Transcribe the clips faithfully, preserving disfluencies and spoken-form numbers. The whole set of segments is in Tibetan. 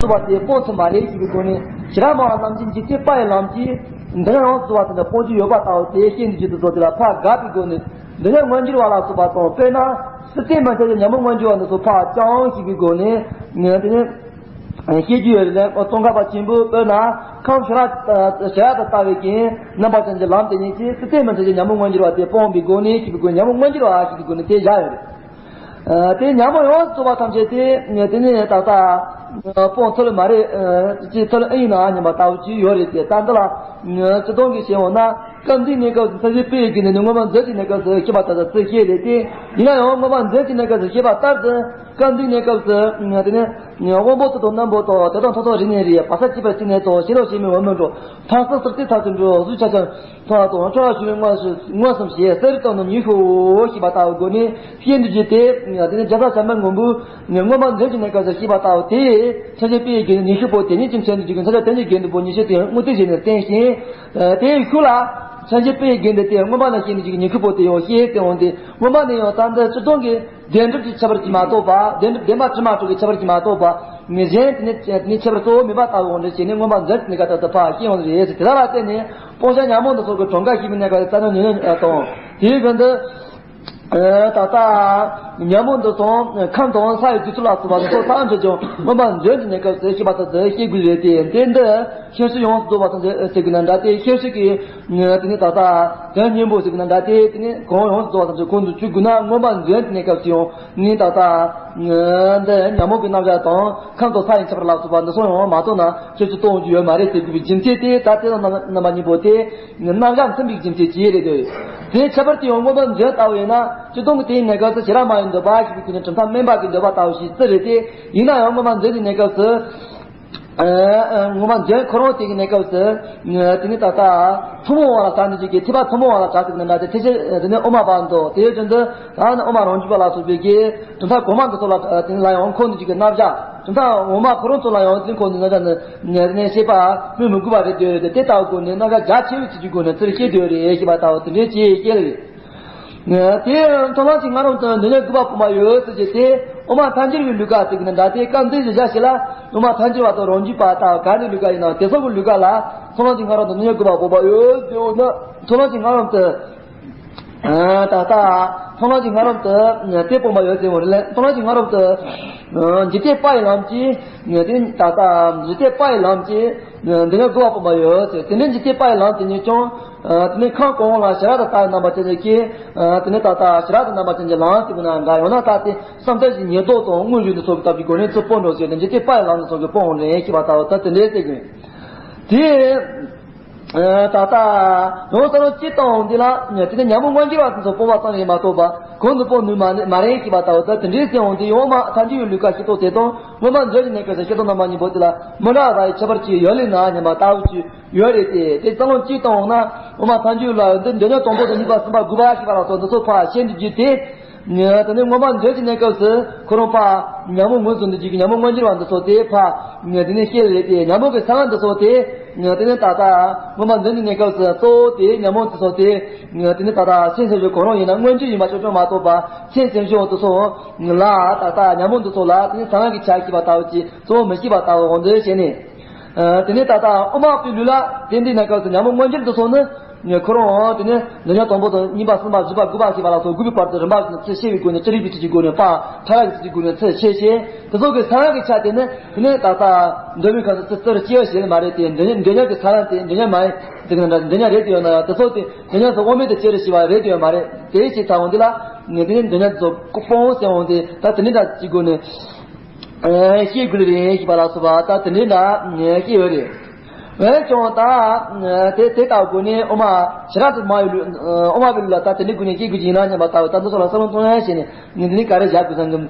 སོགས་པ་དེ་སྤོང་ཐུབ་མ་རེད་ཞེས་པའི་སྒོ་ནས། ཞི་ར་མ་ལ་རྣམ་འབྱེད་འཇིག་རྟེན་པ་ཡི་ལམ་གྱིས་འདི་ཡང་སོགས་པ་དེ་འདྲ་སྤོང་རྒྱུ་ཡོད་པ་ལྟ་བུ་དེ་ཤེས་འདི་རྒྱུ་དུ་བཟོ་དེ་ལ་ཕར་དགག་པའི་སྒོ་ནས། འདི་ཡང་མངོན་གྱུར་བ་ལ་སོགས་པ་དང་། དཔེར་ན་སྲིད་རྩེ་མི་འཆར་གྱི་ཉོན་མོངས་མངོན་གྱུར་བ་འདི་ཚོ་ཕར་བཅོམ་ཞེས་པའི་སྒོ་ནས། དེ་ནས་ཤེས་རྒྱུ་ཡོད་རེད་ལ། ཙོང་ཁ་པ་ཆེན་པོས་དཔེར་ན་ཁམས་ཞི་ར་ཞི་ར་དང་ལྟ་བའི་རྐྱེན་རྣམ་པ་ཅན་གྱི་ལམ་དེ་ཉིད་ཀྱིས་སྲིད་རྩེ་མི་འཆར་གྱི་ཉོན་མོངས་མངོན་གྱུར་བ་དེ་སྤོང་བའི་སྒོ་ནས་ཞེས་པའི་སྒོ་ནས་ཉོན་མོངས་མངོན་གྱུར་བ་ཞེས་པའི་སྒོ་ནས་དེ་བཞག་ཡོད་རེད། ཨ། དེ་ཉོན་མོངས་ཡོངས་སུ་རྫོགས་པ་ཐམས་ཅད་དེ་དེ་ནས་ད་ལྟ་སྤོང་ཐུབ་ལ་མ་རེད། ཅེས་ཐུབ་ལ་ཨེ་ཡིན་ན་སྙམ་པ་ལྟ་བུ་ཅིག་ཡོད་རེད་དེ། ད་འདི་ལ་སྤྱིར་བཏང་གི་བཤད་འོང་ན། སྐབས་འདིའི་གནས་སྐབས་སུ་མཚན་གཞི་དཔེ་ཡི་རྒྱན་དེ་ནི་མངོན་པ་མཛོད་ཀྱི་གནས་སྐབས་སུ་ཤེས་པ་ལྟར་དུ་ཚུལ་ཤེས་རེད་དེ། ཡིན་ན་ཡང་མངོན་པ་མཛོད་ཀྱི་གནས་སྐབས་སུ་ཤེས་པ་ལྟར་དུ། སྐབས་འདིའི་གནས་སྐབས་སུ་དེ་ནི་དབང་པོ་དུག་དང་རྣོན་པོ་དང་། དེ་དག་ཐོག་ཐོག་རིག་ནས་རིག། བག་ཆགས་སྐྱེས་པ་སྐྱེས་ནས་དང་། ཞེན་ལོག་ཞེན་མེད་འོག་མིན་འགྲོ། མཐོང་ས་སྲིད་རྩེ་ཐག་ཏུ་འགྲོ། གཟུགས་ཆ་ཆ་མཐོང་བ་དང་། ཁྲོ་བ་ཞུ་བའི་མངོན་སུམ་མངོན་སུམ་ཞེས་གསལ་རིག་དང་ནི་ཉི་ཤུའོ་ཞེས་པ་ལྟ་བུའི་སྒོ་ནས་ཤེས་འདི་རྒྱུ་དེ། དེ་ནི་རྒྱལ་ཚབ་བྱམས་པའི་མགོན་པོས་མངོན་པ་མཛོད་ཀྱི་གནས་སྐབས་སུ་ཤེས་པ་ལྟ་བུ་དེ། མཚན་གཞི་དཔེ་ཡི་རྒྱན་ནི་ཉི་ཤུ་པོ་དེ་ཉིད་ཀྱི་མཚོན་དུ་འཇུག་གི་མཚན་བྱང་དོན་གྱི་རྒྱན་དུ་པོ་ཉི་ཤུ་དེ་ཡང་དངོས་དེ་བཞིན་དུ་བསྟན་ཞིང་། དེའི་ཤུགས་ལ་མཚན་གཞི་དཔེ་ཡི་རྒྱན་དེ་དེ་མངོན་པ་ན་ཤེས་འདི་རྒྱུ་ཉི་ཤུ་པོ་དེ་ཡང་ཤེས་ཏེ་འོང་སྟེ། མངོན་པ་ནི་ཡང་ད་འདི་སྤྱིར་བཏང་གི་བདེན་གྲུབ་ཀྱི་ཁྱད་པར་གྱིས་མ་གཏོགས་པ། བདེན་གྲུབ་བདེན་པ་དྲི་མ་དྲུག་གི་ཁྱད་པར་གྱིས་མ་གཏོགས་པ། ངེས་གཞན་དེ་ནི་དེ་ནི་ཁྱད་པར་གཙོ་བོ་མེད་པ་ལྟ་བུ་འོང་འདྲ་བྱས་ནས་མངོན་པ་མཛོད་ཀྱི་གནས་སྐབས་དུ་ཕར་ཤེས་འོང་རེད་ཟེར། དེ་དག་ལ་བརྟེན་ནས་སྤོང་བྱ་ཉོན་མོངས་འདི་ཚོ་གི་གྲངས་ཀ་ཤེས་པའི་གནས་སྐབས་སུ་རྩ་ཉོན་ཉོན་དང་། དེའི་རྒྱུན་དུ་ད་ལྟ་ཉོན་མོངས་འདི་དང་ཁམས་དང་ས་ཡི་རྒྱུ་ཚུལ་ལ་སོགས་པ་འདི་ཚོ་ཐམས་ཅད་ཀྱང་མངོན་པ་མཛོད་ཀྱི་གནས་སྐབས་སུ་ཤེས་པ་ལྟར་དུ་ཤེས་དགོས་རེད་དེ། དེ་འདི་ཤེས་བྱེད་ཡོངས་སུ་རྫོགས་པ་ཐམས་ཅད་ཟེར་དགོས་ན་འདྲ་སྟེ། ཤེས་བྱེད་ཀྱི་དེ་ནི་ད་ལྟ་དོན་གཉེན་པོ་ཟེར་དགོས་ན་འདྲ་སྟེ། དེ་ནི་གང་ཡོངས་སུ་རྫོགས་པ་ཐམས་ཅད་ཁོང་དུ་ཆུད་དགོས་ན་མངོན་པ་མཛོད་ཀྱི་གནས་སྐབས་སུ་ཡང་ནི་ད་ལྟ་འདི་ཉོན་མོངས་ཀྱི་རྣམ་གཞག་དང་ཁམས་དང་ས་ཡི་ཁྱད་པར་ལ་སོགས་པ་འདི་ཚོ་ཡང་མ་རྟོགས་ན་ཁྱད་ཆོས་རྟོགས་རྒྱུ་ཡོད་མ་རེད་ཟེར་དགོས་པའི་རྒྱུ་མཚན་དེ། ད་དེ་དང་རྣམ་པ་གཉིས་པོ་དེ་རྣམ་གཞག་མཐུན་པའི་རྒྱུ་མཚན་གྱིས་རེད་དེ། དེའི་ཁྱད་པར་དེ་ཡང་མངོན་པ་མཛོད་ལྟ་བུ་ཡིན་ན། སྤྱིར་བཏང་གི་དེའི་གནས་སྐབས་སུ་ཞི་ར་མ་ཡི་འདོད་པ་ཞེས་པའི་དེ་ནི་གྲུབ་མཐའ་དམན་པ་གི་འདོད་པ་ལྟ་བུ་ཞིག་རྩི་རེད་དེ། ཡིན་ན་ཡང་མངོན་པ་མཛོད་ཀྱི་གནས་སྐབས་སུ། ཨ། ཨ། མངོན་པ་མཛོད་ཁོ་རང་དེ་གི་གནས་སྐབས་སུ། ཨ། དེ་ནི་ད་ལྟ་ཐུན་མོང་བ་ལ་ཟེར་འདི་ཅིག་གི་ཐེག་པ་ཐུན་མོང་བ་ལ་ཟེར་ཟེར་གི་ན་འདྲ་སྟེ། ཐེག་ཆེན་དེ་ནི་དབུ་མ་པ་འདུག་དེའི་དོན་དུ་ད་ནི་དབུ་མ་རང་རྒྱུད་པ་ལ་སོགས་པའི་གི་གྲུབ་མཐའ་གོང་མ་འདི་ཚོ་ལ། ཨ། དེ་ནི་ལ་ཡང་ཁོང་འདི་ཅིག་གི་རྣམ་གཞག་གྲུབ་མཐའ་འོག་མ་ཁོ་རང་ཚོ་ལ་ཡང་དེ་ནི་ཁོང་འདི་རྣམ་གཞག་ནི་དེ་ནི་བཤད་པ་སྨོས་མི་དགོས་པ་རེད་འདོད་རེད་དེ། དེ་ལྟ་བུ་སྒོ་ནས་རྣམ་གཞག་རྒྱ་ཆེ་བའི་ཚུལ་གྱི་སྒོ་ནས་ཚུར་བཤད་འདོད་རེད་ཞེས་པ་ལྟ་བུ་དེ་འདྲའི་ཅིག་བཤད་ལ་ཡོད། དེ་མཐོང་ལམ་གྱི་སྔ་རོལ་དུ་འདོད་ཉོན་དགུ་པ་སྤོང་བ་ཡོད་ཟེར་གྱི་དེ། དབུ་མ་ཐལ་འགྱུར་བའི་ལུགས་ཀ་ཟེར་གྱི་ན་འདྲ་སྟེ། སྐབས་འདིའི་གཞི་བཞག་ཞིག་ལ་དབུ་མ་ཐལ་འགྱུར་བ་དང་རང་རྒྱུད་པ་དང་ག་ནི་ལུགས་ཀ་ཡིན་ན་དེ་སོགས་ཀྱི་ལུགས་ཀ་ལ་མཐོང་ལམ་གྱི་སྔ་རོལ་དུ་འདོད་ཉོན་དགུ་པ་སྤོང་བ་ཡོད་ཟེར་འོ་ན། མཐོང་ལམ་གྱི་སྔ་རོལ་དུ། ད་ལྟ་མཐོང་ལམ་གྱི་སྔ་རོལ་དུ་དེ་སྤོང་བ་ཡོད་ཟེར་འོ་རེད་ལ། མཐོང་ལམ་གྱི་སྔ་རོལ་དུ་འཇིག་རྟེན་པ་ཡི་ལམ་གྱིས་དེ་ད་ལྟ་འཇིག་རྟེན་པ་ཡི་ལམ་གྱིས་འདོད་ཉོན་དགུ་པ་སྤོང་བ་ཡོད་ཟེར། དེ་ནས་འཇིག་རྟེན་པ་ཡི་ལམ་དེ་ཉིད་ཀྱང་། ཨ། དེ་ནས་ཁམས་གོང་འོག་ལ་ཞི་ར་དང་ལྟ་བའི་རྣམ་པ་ཅན་གྱི། ཨ། དེ་ནས་ད་ལྟ་ཞི་ར་དང་རྣམ་པ་ཅན་གྱི་ལམ་ཟེར་དགོས་ན་འདྲ། ཡང་ན་ད་ལྟའི་བསམ་གཏན་གྱི་ཉེར་བསྡོགས་དང་དངོས་གཞི་འདི་ཚོ་གི་སྟབས་ཀྱི་སྒོ་ནས་ཚུར་སྤོང་འགྲོ་ཟེར་ཏེ། འཇིག་རྟེན་པ་ཡི་ལམ་འདི་ཚོ་གི་སྤོང་འོང་རེད་ཞེས་པ་ལྟ་བུ་ད་དེ་འདྲའི་ཟེར་དགོས། དེ། ཨ། ད་ལྟ་ཡང་ས་ལོ་གཅིག་དང་འོང་འདི་ལ་དེ་ནས་ཉོན་མོངས་མངོན་གྱུར་བ་འདི་ཚོ་སྤོང་བ་ཙམ་ཡིན་མ་གཏོགས་པ་གོང་དུ་སྤོང་ནུས་མ་མ་རེད་ཞེས་པ་ལྟ་བུ་ད་དེ་འདྲའི་ཟེར་འོང་དུས། ཡང་མ་ཐལ་འགྱུར་བའི་ལུགས་ཀ་ཤེས་རྟོགས་དེ་དང་མངོན་པ་མཛོད་ཀྱི་གནས་སྐབས་སུ་ཤེས་རྟོགས་རྣམ་པ་གཉིས་པོ་དེ་ལ་མི་འདྲ་བ་ཡི་ཁྱད་པར་ཅིག་ཡོད་ལེ་ན་སྙམ་པ་ལྟ་བུ་ཅིག་ཡོད་རེད་དེ། དེ་རྩ་རླུང་གཅིག་ཏུ་འོང་ན་དབུ་མ་ཐལ་འགྱུར་ལ་འདི་འདོད་ཉོན་དང་པོ་དང་གཉིས་པ་གསུམ་པ་དགུ་པ་ཞེས་པ་ལ་སོགས་འདི་ཚོ་ཕར་ཤེས་འདི་རྒྱུ་དེ། དེ་ནས་མངོན་པ་མཛོད་ཀྱི་གནས་སྐབས་སུ་ཁོ་རང་ཕར་ཉོན་མོངས་ངོས་བཟུང་འདི་རྒྱུ་གི་ཉོན་མོངས་མངོན་གྱུར་བ་འདི་ཚོ་དེ་ཕར་དེ་ནས་ཤེས་ལེ་དེ། ཉོན་མོངས་ཀྱི་ས་བོན་འདི་ཚོ་དེ་དེ་ནས་ད་ལྟ་མངོན་པ་མཛོད་ཀྱི་གནས་སྐབས་སུ་གཙོ་བོ་དེ་ཉོན་མོངས་འདི་ཚོ་དེ་དེ་ནས་ད་ལྟ་སེམས་སེམས་བྱུང་གང་རུང་ཡིན་ན་མངོན་གྱུར་ཡིན་པ་ཅོག་ཅོག་མ་གཏོགས་པ། སེམས་སེམས་བྱུང་འདི་ཚོ་ལ་ད་ལྟ་ཉོན་མོངས་འདི་ཚོ་ལ་དེ་ནས་ས་བོན་གྱི་ཆ་ཤེས་པ་ལྟ་བུ་ཅིག་གཙོ་བོ་མི་ཤེས་པ་ལྟ་བུ་འོང་འདི་བྱས་ནས། ཨ། དེ་ནས་ད་ལྟ་དབུ་མ་པའི་ལུགས་ལ་དེ་འདི་གནས་སྐབས་སུ་ཉོན་མོངས་མངོན་གྱུར་འདི་ཚོ་ནི་ཁོ་རང་དེ་ནས་འདོད་ཉོན་དང་པོ་དང་གཉིས་པ་གསུམ་པ་བཞི་པ་དགུ་པ་ཞེས་པ་ལ་སོགས་དགུ་པའི་བར་དུ་རིམ་པ་བཞིན་ཚུལ་ཤེས་པའི་སྒོ་ནས་ཅི་རིགས་པའི་ཁྲིད་ཀྱི་སྒོ་ནས་ཕར་ཕྲ་རགས་ཀྱི་ཁྲིད་ཀྱི་སྒོ་ནས་ཚུལ་ཤེས་ཤེས། དེ་ཚོ་གི་ས་བོན་གྱི་ཆ་དེ་ནི་དེ་ནས་ད་ལྟ་འདོད་པའི་ཁམས་སུ་ཚུར་སྐྱེ་བ་ཞེས་མ་རེད་དེ། འདོད་ཉོན་འདོད་ཉོན་གྱི་ས་བོན་དེ་འདོད་ཉོན་མ་ཡིན་ཟེར་གྱི་ན་འདྲ། འདོད་ཉོན་རེད་དེ་ཡོད་ན་ཡང་དེ་ཚོ་དེ་འདོད་ཉོན་སོགས་དབང་མེད་དུ་སྐྱེ་རུ་ཞེས་པ་རེད་དེ་ཡོད་མ་རེད། དེ་ཞེས་ཚ་བོ་འདི་ལ་དེ་ནས་འདོད་ཉོན་ཚོ་སྤོང་ཟེར་འོང་དེ་ད་དེ་ནས་འདྲ་ཅིག་སྒོ་ནས། ཨེ། ཤེས་དགོས་རེད་ཞེས་པ་ལ་སོགས་པ་ད་དེ་འདྲའི་འདྲ་ཤེས་ཡོད་རེད། འོན་ཀྱང་ད་དེ་དེ་ལྟ་བུ་ནས་དབུ་མ་ཞི་ར་དང་མ་ཡི་ལུགས། དབུ་མ་པའི་ལུགས་ལ་ད་དེ་འདྲའི་སྒོ་ནས་ཤེས་དགོས་ཀྱི་ཡིན་ན་སྙམ་པ་ལྟ་བུ་ད་འདི་ཚོ་ལ་བསམ་བློ་གཏོང་ཡ་བྱས་ནས་ངས་འདི་ནས་ག་རེ་བཞག་དགོས་བསམ་གི།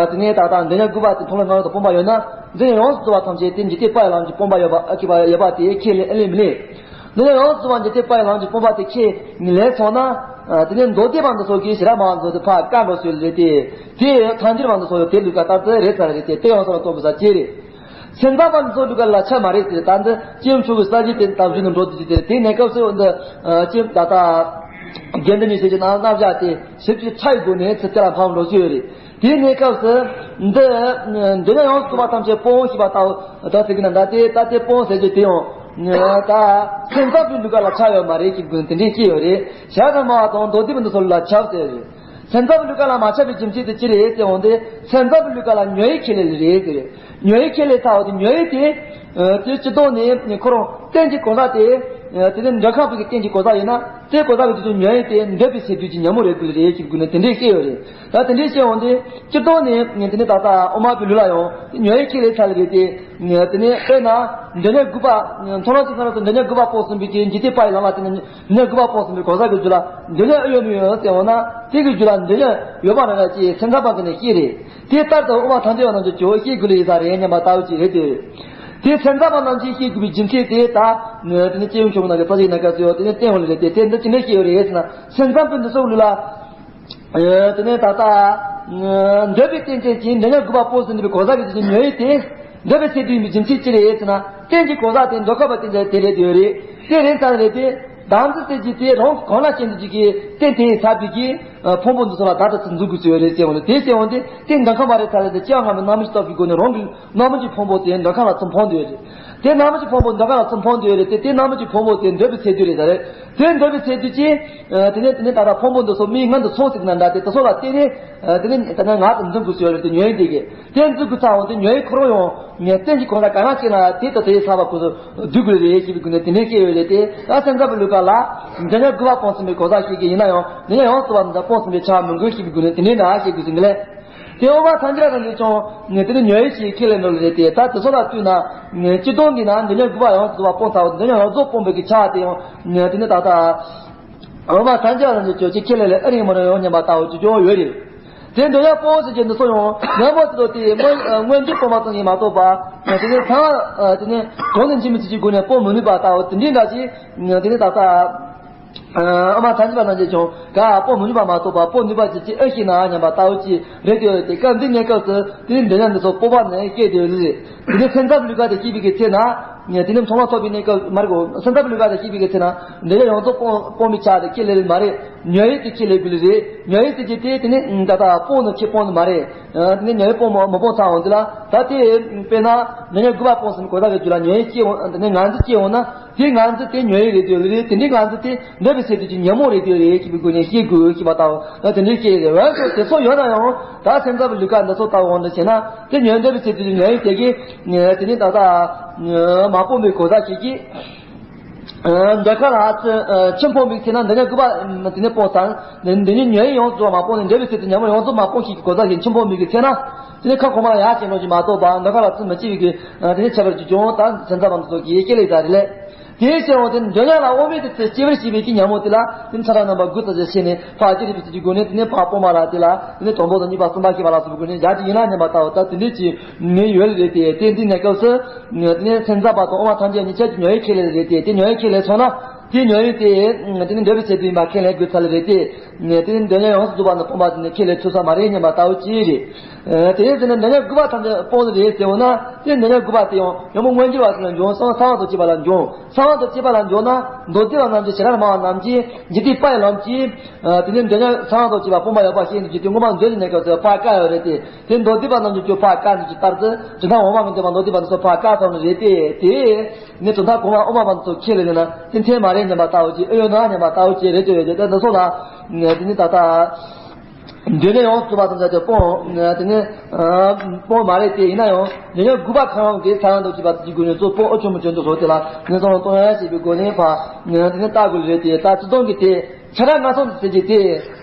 དེ་ནས་ད་ལྟ་འདོད་ཉོན་དགུ་པ་དེ་མཐོང་ལམ་སྔ་རོལ་དུ་སྤོང་བ་ཡོད་ན་འདི་ནས་ཡོངས་སུ་རྫོགས་པ་ཐམས་ཅད་དེ་འཇིག་རྟེན་པ་ཡི་ལམ་གྱིས་སྤོང་བ་ཡོད་པ་ཨ་ཁེ་པ་ཡོད་པ་དེ་ཁས་ལེན་ཨེ་ལེན་མི་ལེན། འདི་ནས་ཡོངས་སུ་རྫོགས་པ་འཇིག་རྟེན་པ་ཡི་ལམ་གྱིས་སྤོང་བ་དེ་ཁས་ལེན་སོང་ན། དེ་ནས་མདོ་སྡེ་པ་འདི་ཚོ་གིས་ཞི་ར་མ་ལ་འཛོལ་ཏེ་ཕར་བཀག་འགྲོ་སྲོལ་རེད་དེ། དེ་ཐལ་འགྱུར་བ་འདི་ཚོ་ཡང་དེ་ལུགས་ཀ་ལྟར་དུ་རེད་ཚར་རེད་དེ། དེ་ཡང་ས་ལ་གཏོགས་པའི་ས་ཅི་རེད། སེམས་ཙམ་པ་འདི་ཚོ་ལུགས་ཀ་ལ་ཆ་མ་རེད་དེ། ད་འདི་སྐྱེས་བུ་མཆོག་གི་ས་གཞི་དེ་དམ་བཞིན་དུ་འགྲོ་དུ་ཅི་དེ་དེ་གནས་སྐབས་སུ་འདི་སྐྱེས་ད་ལྟ་དགེ་འདུན་ནི་ཟེར་གྱི་ན་རྣམ་གཞག་དེ་ཞིབ་ཅིག་ཕྲ་ཡི་སྒོ་ནས་ཚུར་དེ་ལ་ཕམ་འགྲོ་རྩིས་ཡོད་རེད། དེའི་གནས་སྐབས་སུ་འདི་འདོད་ཉོན་ཡོངས་སུ་རྫོགས་པ་ཐམས་ཅད་སྤོང་ཞེས་པ་ལྟ་བུ་ད་ཟེར་གྱི་ན་འདྲ། དེ་ད་དེ་སྤོང་ཟེར་རྒྱུ་དེ་ཡང་ད་སེམས་ཙམ་པའི་ལུགས་ཀ་ལ་ཁྱབ་ཡོད་མ་རེད་ཅེས་དགོས་དེ་འདྲའི་སྐྱེས་ཡོད་རེད། ཞལ་དང་སྨྲ་བ་དང་མདོ་སྡེ་པ་འདི་ཚོ་ལ་ཁྱབ་ཟེར་རེད། སེམས་ཙམ་པའི་ལུགས་ཀ་ལ་མ་ཁྱབ་པའི་རྒྱུ་མཚན་དེ་ཅི་རེད་ཟེར་འོང་དེ། སེམས་ཙམ་པའི་ལུགས་ཀ་ལ་ཉོན་ཡིད་ཁས་ལེན་རེད་ཟེར་རེད། ཉོན་ཡིད་ཁས་ལེན་ཚར་བ་དེ་ཉོན་ཡིད་དེ་དེ་སྤྱི་ལྡོག་ནས་ཁོ་རང་རྟེན་གྱི་གང་ཟག་དེ་དེ་ནི་འདོད་ཁམས་པའི་རྟེན་གྱི་གང་ཟག་ཡིན་ན། དེ་གོ་ས་གི་དུས་ཚོད་ཉོན་ཡིད་དེ་འདོད་པའི་ཚེ་དུས་ཀྱི་ཉོན་མོངས་རེད་དགོས་རེད་ཅེས་དགོས་ནས་དེ་འདྲས་བཤད་ཡོད་རེད། ད་དེ་འདྲས་བཤད་འོང་དུས་སྤྱིར་བཏང་ནས་དེ་ནས་ད་ལྟ་དབུ་མ་པའི་ལུགས་ལ་ཡང་དེ་ཉོན་ཡིད་ཁས་ལེན་ཚར་རེད་དེ། དེ་ནས་དཔེར་ན་འདོད་ཉོན་དགུ་པ། མཐོང་ལམ་གྱི་ས་ལམ་དུ་འདོད་ཉོན་དགུ་པ་སྤོང་ཟིན་པའི་གི་འཇིག་རྟེན་པ་ཡི་ལམ་ལ་བརྟེན་ནས་འདོད་ཉོན་དགུ་པ་སྤོང་ཟིན་པའི་གོ་ས་གི་རྒྱུད་ལ་འདོད་ཉོན་ཨེ་ཡོད་མི་ཡོད་ཟེར་འོང་ན། དེ་གི་རྒྱུད་ལ་འདོད་ཉོན་ཡོད་པ་རང་རེད་ཅེས་སེམས་ཙམ་པ་གི་ནས་བཤད་རེད། དེ་ལྟར་དུ་དབུ་མ་ཐལ་འགྱུར་བ་རྣམས་ཀྱིས་ཇོ་བོ་བཤད་དགོས་ལེ་ཡིན་ས་རེད་སྙམ་པ་ལྟ་བུ་ཅིག་རེད་དེ། དེ་སེམས་ཙམ་པ་རྣམས་ཀྱིས་བཤད་དགོས་པའི་རྒྱུ་མཚན་དེ་ད་དེ་ནི་སྐྱེས་བུ་མཆོག་ནང་གི་ས་གཞི་ནང་ག་ཚོད་ཡོད་དེ་ནི་བསྟན་འོང་ལེ་རེད་དེ། དེ་འདི་ཅི་འདྲ་བཤད་ཡོད་རེད་ཟེར་ན། སེམས་ཙམ་པའི་འདི་ཚོ་ལུགས་ལ་དེ་ནི་ད་ལྟ་འདོད་པའི་རྟེན་ཅན་གྱི་འདོད་ཉོན་དགུ་པ་སྤོང་ཟིན་པའི་གོ་ས་གི་དེ་ཉོན་ཡིད་དེ། འདོད་པའི་ཚེ་དུས་ཡིན་པའི་རྒྱུ་མཚན་ཅི་རེད་ཟེར་ན། རྟེན་གྱི་གོ་ས་དེ་འདོད་ཁམས་པ་རྟེན་ཅན་དེ་རེད་དེ་རེད། དེ་རེད་ཙང་རེད་དེ། བདག་འཛིན་ཟེར་གྱི་དེ་རང་གང་ལ་ཞེན་དུ་ཅིག་གིས་རྟེན་དེ་ཡིས་ཚར་བའི་གི་ཕུང་པོ་འདི་ཚོ་ལ་བདག་ཏུ་ཚུར་འཛིན་དགོས་ཚུལ་ཡོད་རེད་ཟེར་བ་ལ། དེ་ཟེར་བ་འདི་རྟེན་འདོད་ཁམས་པ་རེད་ཚར་རེད་དེ། སྐྱེ་བ་སྔ་མའི་རྣམ་སྨིན་ལྟ་བུའི་སྒོ་ནས་རང་གི་རྣམ་སྨིན་གྱི་ཕུང་པོ་དེ་འདོད་ཁམས་ལ་ཚུར་འཕངས་དུ་ཡོད་རེད། དེ་རྣམ་སྨིན་གྱི་ཕུང་པོ་འདོད་ཁམས་ལ་ཚུར་འཕངས་དུ་ཡོད་རེད་དེ། དེ་རྣམ་སྨིན་གྱི་ཕུང་པོ་དེ་འདོད་པའི་ཚེ་དུས་རེད་ད་རེད། དེ་འདོད་པའི་ཚེ་དུས་ཀྱི་དེ་ནས་དེ་ནས་ད་ལྟ་ཕུང་པོ་འདི་ཚོ་མིའི་ངན་དུ་སོང་ཟེར་གྱི་ན་འདྲ། དེ་དེ་ཚོ་ལ་བརྟེན་ནས་དེ་ནས་དེ་ནས་ང་དུ་འཛིན་དགོས་ཚུལ་ཡོད་རེད་དེ། ཉོན་ཡིད་དེ་གིས་དེ་འཛིན་དགོས་ཚར་འོང་དེ་ཉོན་ཡིད་ཁོ་རང་ཡང་ངས་རྟེན་གྱི་གང་ལ་ག་རང་བྱས་ན་དེ་ལྟ་དེ་ཡིས་ཚར་བ་ཁོ་ཚོ་སྡུག་དགོས་རེད་ཅེས་པའི་སྒོ་ནས་དེ་འདྲའི་སྐད་ཡོད་རེད་དེ། ད་སེམས་ཙམ་པའི་ལུགས་ཀ་ལ་འདོད་ཉོན་དགུ་པ་སྤོང་ཟིན་པའི་གོ་ས་ཞིག་གི་ཡིན་ན་ཡང་འདོད་ཉོན་ཡོངས་སུ་རྫོགས་པ་འདི་ཚོ་སྤོང་ཟིན་པའི་ཆ་མི་དགོས་ཞེས་པའི་སྒོ་ནས་དེ་འདྲའི་འདྲ་བཤད་དགོས་ཟིན་གི་ལས། དེ་དབུ་མ་ཐལ་འགྱུར་རྣམས་ཀྱིས་ཀྱང་དེ་ནི་ཉོན་ཡིད་ཅེས་ཁས་ལེན་ནོ་ལ་རེད་དེ། ད་དེ་ཚོ་ལ་ལྟོས་ན་སྤྱིར་བཏང་གི་ན་འདོད་ཉོན་དགུ་པ་ཡོངས་སུ་རྫོགས་པ་སྤོང་ཚར་བ་འདོད་ཉོན་ཡོངས་རྫོགས་སྤོང་བའི་གི་ཆ་དེ་ཡང་དེ་ནི་ད་ལྟ། འོ་མ་ཐམས་ཅད་རང་གི་ཆོས་ཅིག་ཁས་ལེན་ལས་ཨ་རིང་མ་རང་ཡོང་སྙམ་པ་ལྟ་བུ་ཅིག་ཀྱང་ཡོད་རེད། དེ་འདོད་ཡག་སྤོང་ཟེར་གྱི་འདི་ཚོ་ཡང་ཉམ་པོ་ཅིག་ཏུ་དེ་སྔོན་སྔོན་འཇུག་སྤོང་བ་ཙམ་གྱིས་མ་གཏོགས་པ། དེ་ནས་ཚང་དེ་ནས་གོང་ནས་འཇིགས་མི་ཚུལ་གྱི་སྒོ་ནས་སྤོང་མི་ནུས་པ་ལྟ་བུ་དེ་འདྲའི་འདྲ་ཞིག་དེ་ནས་ད་ལྟ་འོ་མ་ཐམས་ཅད་རང་གི་ཆོས་ག་སྤོང་མི་ནུས་པ་མ་གཏོགས་པ་སྤོང་ནུས་པ་ཅིག་ཅིག་ཨེ་ཤེས་ན་སྙམ་པ་ལྟ་བུ་ཅིག་རེད་དེ། དེ་སྐབས་འདི་གནས་སྐབས་སུ་དེ་ནས་འདོད་ཡག་འདི་ཚོ་སྤོང་བ་ནས་སྐྱེས་དེ་རེད། དེ་ནས་སེམས་ཙམ་ལུགས་ཀ་དེ་སྐྱེས་པའི་གི་ཚེ་ན། དེ་ནས་མཐོང་ལམ་ཐོབ་པའི་གནས་སྐབས་མ་རེད་གོ། སེམས་ཙམ་ལུགས་ཀ་དེ་སྐྱེས་པའི་གི་ཚེ་ན་འདོད་ཡག་ཡོངས་རྫོགས་སྤོང་སྤོང་བའི་ཆ་དེ་ཁས་ལེན་མ་རེད། ཉོན་ཡིད་དེ་ཁས་ལེན་དགོས་ལེ་རེད། ཉོན་ཡིད་དེ་ཅི་དེ་དེ་ནས་ད་ལྟ་སྤོང་ནི་ཁྱེད་སྤོང་ནི་མ་རེད། དེ་ནས་ཉོན་ཡིད་སྤོང་མ་མ་སྤོང་ཚར་འོང་དུས་ལ་ད་དེ་དཔེར་ན་འདོད་ཉོན་དགུ་པ་སྤོང་ཟིན་གོ་ད་གི་རྒྱུད་ལ་ཉོན་ཡིད་སྐྱེ་འོང་དེ་ནས་ངར་འཛིན་སྐྱེ་འོང་ན། དེ་ངར་འཛིན་དེ་ཉོན་ཡིད་རེད་དེ་ལེ་རེད། དེ་འདྲའི་ངར་འཛིན་དེ་འདོད་པའི་ཚེ་དུས་ཀྱི་ཉོན་མོངས་རེད་དེ་ལེ་ཅེས་པའི་སྒོ་ནས་ཤེས་དགོས་ཅེས་པ་ལྟ་བུ་དེ་འདྲའི་སྐད་རེད། འོན་ཀྱང་དེ་ཚོ་ཡོད་ན་ཡང་ད་སེམས་ཙམ་པའི་ལུགས་ཀ་འདི་ཚོ་ལྟ་བུ་འོང་དུ་བྱས་ན་དེ་ཉོན་འདོད་པའི་ཚེ་དུས་ཀྱི་ཉོན་ཡིད་དེ་གིས་དེ་ནི་ད་ལྟ་མ་སྤོང་བའི་གོ་ས་ཞིག་གིས། འདོད་ཁམས་ལ་ཆུ་ཆུ་འཕངས་པའི་ཚེ་ན་འདོད་ཉོན་དགུ་པ་དེ་ནས་སྤོང་ཚར། འདོད་ཉོན་ཉོན་ཡིད་ཡོངས་སུ་མ་སྤོང་ནས་འདོད་པའི་ཚེ་དུས་ཉོན་མོངས་ཡོངས་སུ་མ་སྤོང་ཞིག་གི་གོ་ས་ཞིག་ཆུ་འཕངས་པའི་གི་ཚེ་ན། དེ་ནས་ཁ་ཁོག་མ་ལ་ཡར་བྱེད་ནོ་ཞིག་མ་གཏོགས་པ་འདོད་ཁམས་ལ་ཚུར་མི་སྐྱེ་བའི་གི་དེ་ནས་ཁྱད་པར་གྱི་ཀྱང་ད་སེམས་ཙམ་པ་ཚོ་གིས་སྐྱེ་ལེ་ད་རེད་ལེ། དེའི་ཕྱིར་འོང་དེ་འདོད་ཉོན་ལ་དབང་མེད་དུ་ཚུར་སྐྱེ་བར་བྱེད་པའི་གི་ཉོན་མོངས་དེ་ལ་དེ་ནས་ཚ་གྲང་རྣམ་པ་དགུ་ཙམ་ཞིག་ཤེས་ནས་ཕར་སྐྱེ་རིགས་ཀྱི་སྒོ་ནས་དེ་ནས་ཕར་སྤོང་བ་ལ་དེ་ལ་དེ་ནས་དང་པོ་དང་གཉིས་པ་གསུམ་པ་བཞི་པ་ལ་སོགས་པའི་སྒོ་ནས་ཡར་དེ་ཡིན་ན་སྙམ་པ་ལྟ་བུ་ད་དེ་འདྲའི་ཅིག་ངས་ཡོད་ལེ་རེད་དེ། དེ་འདི་གནས་སྐབས་སུ་དེ་ནས་སེམས་ཙམ་པ་དང་དབུ་མ་ཐལ་འགྱུར་གཉིས་ཆར་གྱི་ཉོན་ཡིད་ཁས་ལེན་རེད་དེ། དེ་ཉོན་ཡིད་ཁས་ལེན་སོང་ན་དེ་ཉོན་ཡིད་དེ་དེ་ནས་འདོད་པའི་ཚེ་དུས་ཡིན་པ་ཁས་ལེན་དགོས་ཚར་ལེ་རེད་དེ། དེ་ནས་འདོད་ཉོན་ཡོངས་སུ་རྫོགས་པ་ནི་སྤོང་བ་དེ་ནི་ཁས་ལེན་ཐུབ་ས་མ་རེད་སྙམ་པ་ལྟ་བུ་ཅིག་རེད། དེ་ཡིན་ཟེར་ན་འདོད་ཉོན་དགུ་པ་ཐམས་ཅད་སྤོང་ནི་རེད་ཟེར་འོང་ན། དེ་འདོད་ཉོན་དགུ་པ་དེ་ཡང་ཉོན་མོངས་མངོན་གྱུར་བ་ཟེར་ན་འབྱུང་། གསང་བ་དང་བཅས་པ་ལ་འབྱུང་། གསང་བ་དང་བཅས་པ་ལ་འབྱུང་ན་མདོ་སྡེ་པ་རྣམས་ཀྱིས་ཞེ་དྲག་སྨྲ་བ་རྣམས་ཀྱིས་འཇིག་རྟེན་པ་ཡི་ལམ་གྱིས། དེ་ནས་འདོད་ཉོན་གསང་བ་དང་བཅས་པ་སྤོང་བ་ཡོད་པ་ཤེས་ནས་ཀྱི་དེ་སྔོན་མ་འདོད་ཀྱི་གནས་སྐབས་སུ་ཕར་བཀག་ཡོད་རེད་དེ། དེ་མདོ་སྡེ་པ་རྣམས་ཀྱིས་ཀྱང་ཕར་བཀག་ནས་ཀྱི་ལྟར་དུ་དྲི་མཐའ་འོག་མ་གི་འདོད་པ་མདོ་སྡེ་པ་འདི་ཚོ་ཕར་བཀག་ཐུབ་ནི་རེད་དེ། དེ་ནས་དོན་དག་གོང་མ་དབུ་མ་པ་ཚོ་ཁས་ལེན་ན་དེ་འཐད་མ་རེད་སྙམ་པ་ལྟ་བུ་ཅིག་ཨེ་ཡོད་ན་སྙམ་པ་ལྟ་བུ་ཅིག་རེད་དེ། ཡོད་དེ་འདི་ཚོ་ལ་དེ་ནི་ད་ལྟ་འདོད་ཉོན་ཡོངས་སུ་རྫོགས་པ་དང་བཅས་ཏེ་སྤོང་དེ་ནི་སྤོང་མ་རེད་དེ། ཡིན་ན་ཡང་འདོད་ཉོན་དགུ་པ་གང་རུང་གི་ཚ་གྲང་འདོད་ཀྱི་བ་ཅིག་དགོས་ནས་གཙོ་སྤོང་ཨོ་ཆོ་མོ་ཆོ་འདུག་ཟོ་དེ་ལ་ངན་སོང་ལ་གཏོང་ཡ་ཞེས་པའི་སྒོ་ནས་ཕ་དེ་ནི་ལྟ་དགོས་རེད་དེ། ད་སྤྱི་བཏང་གི་དེ། ཆ་ར་ང་སོང་ཟེར་གྱི་དེ།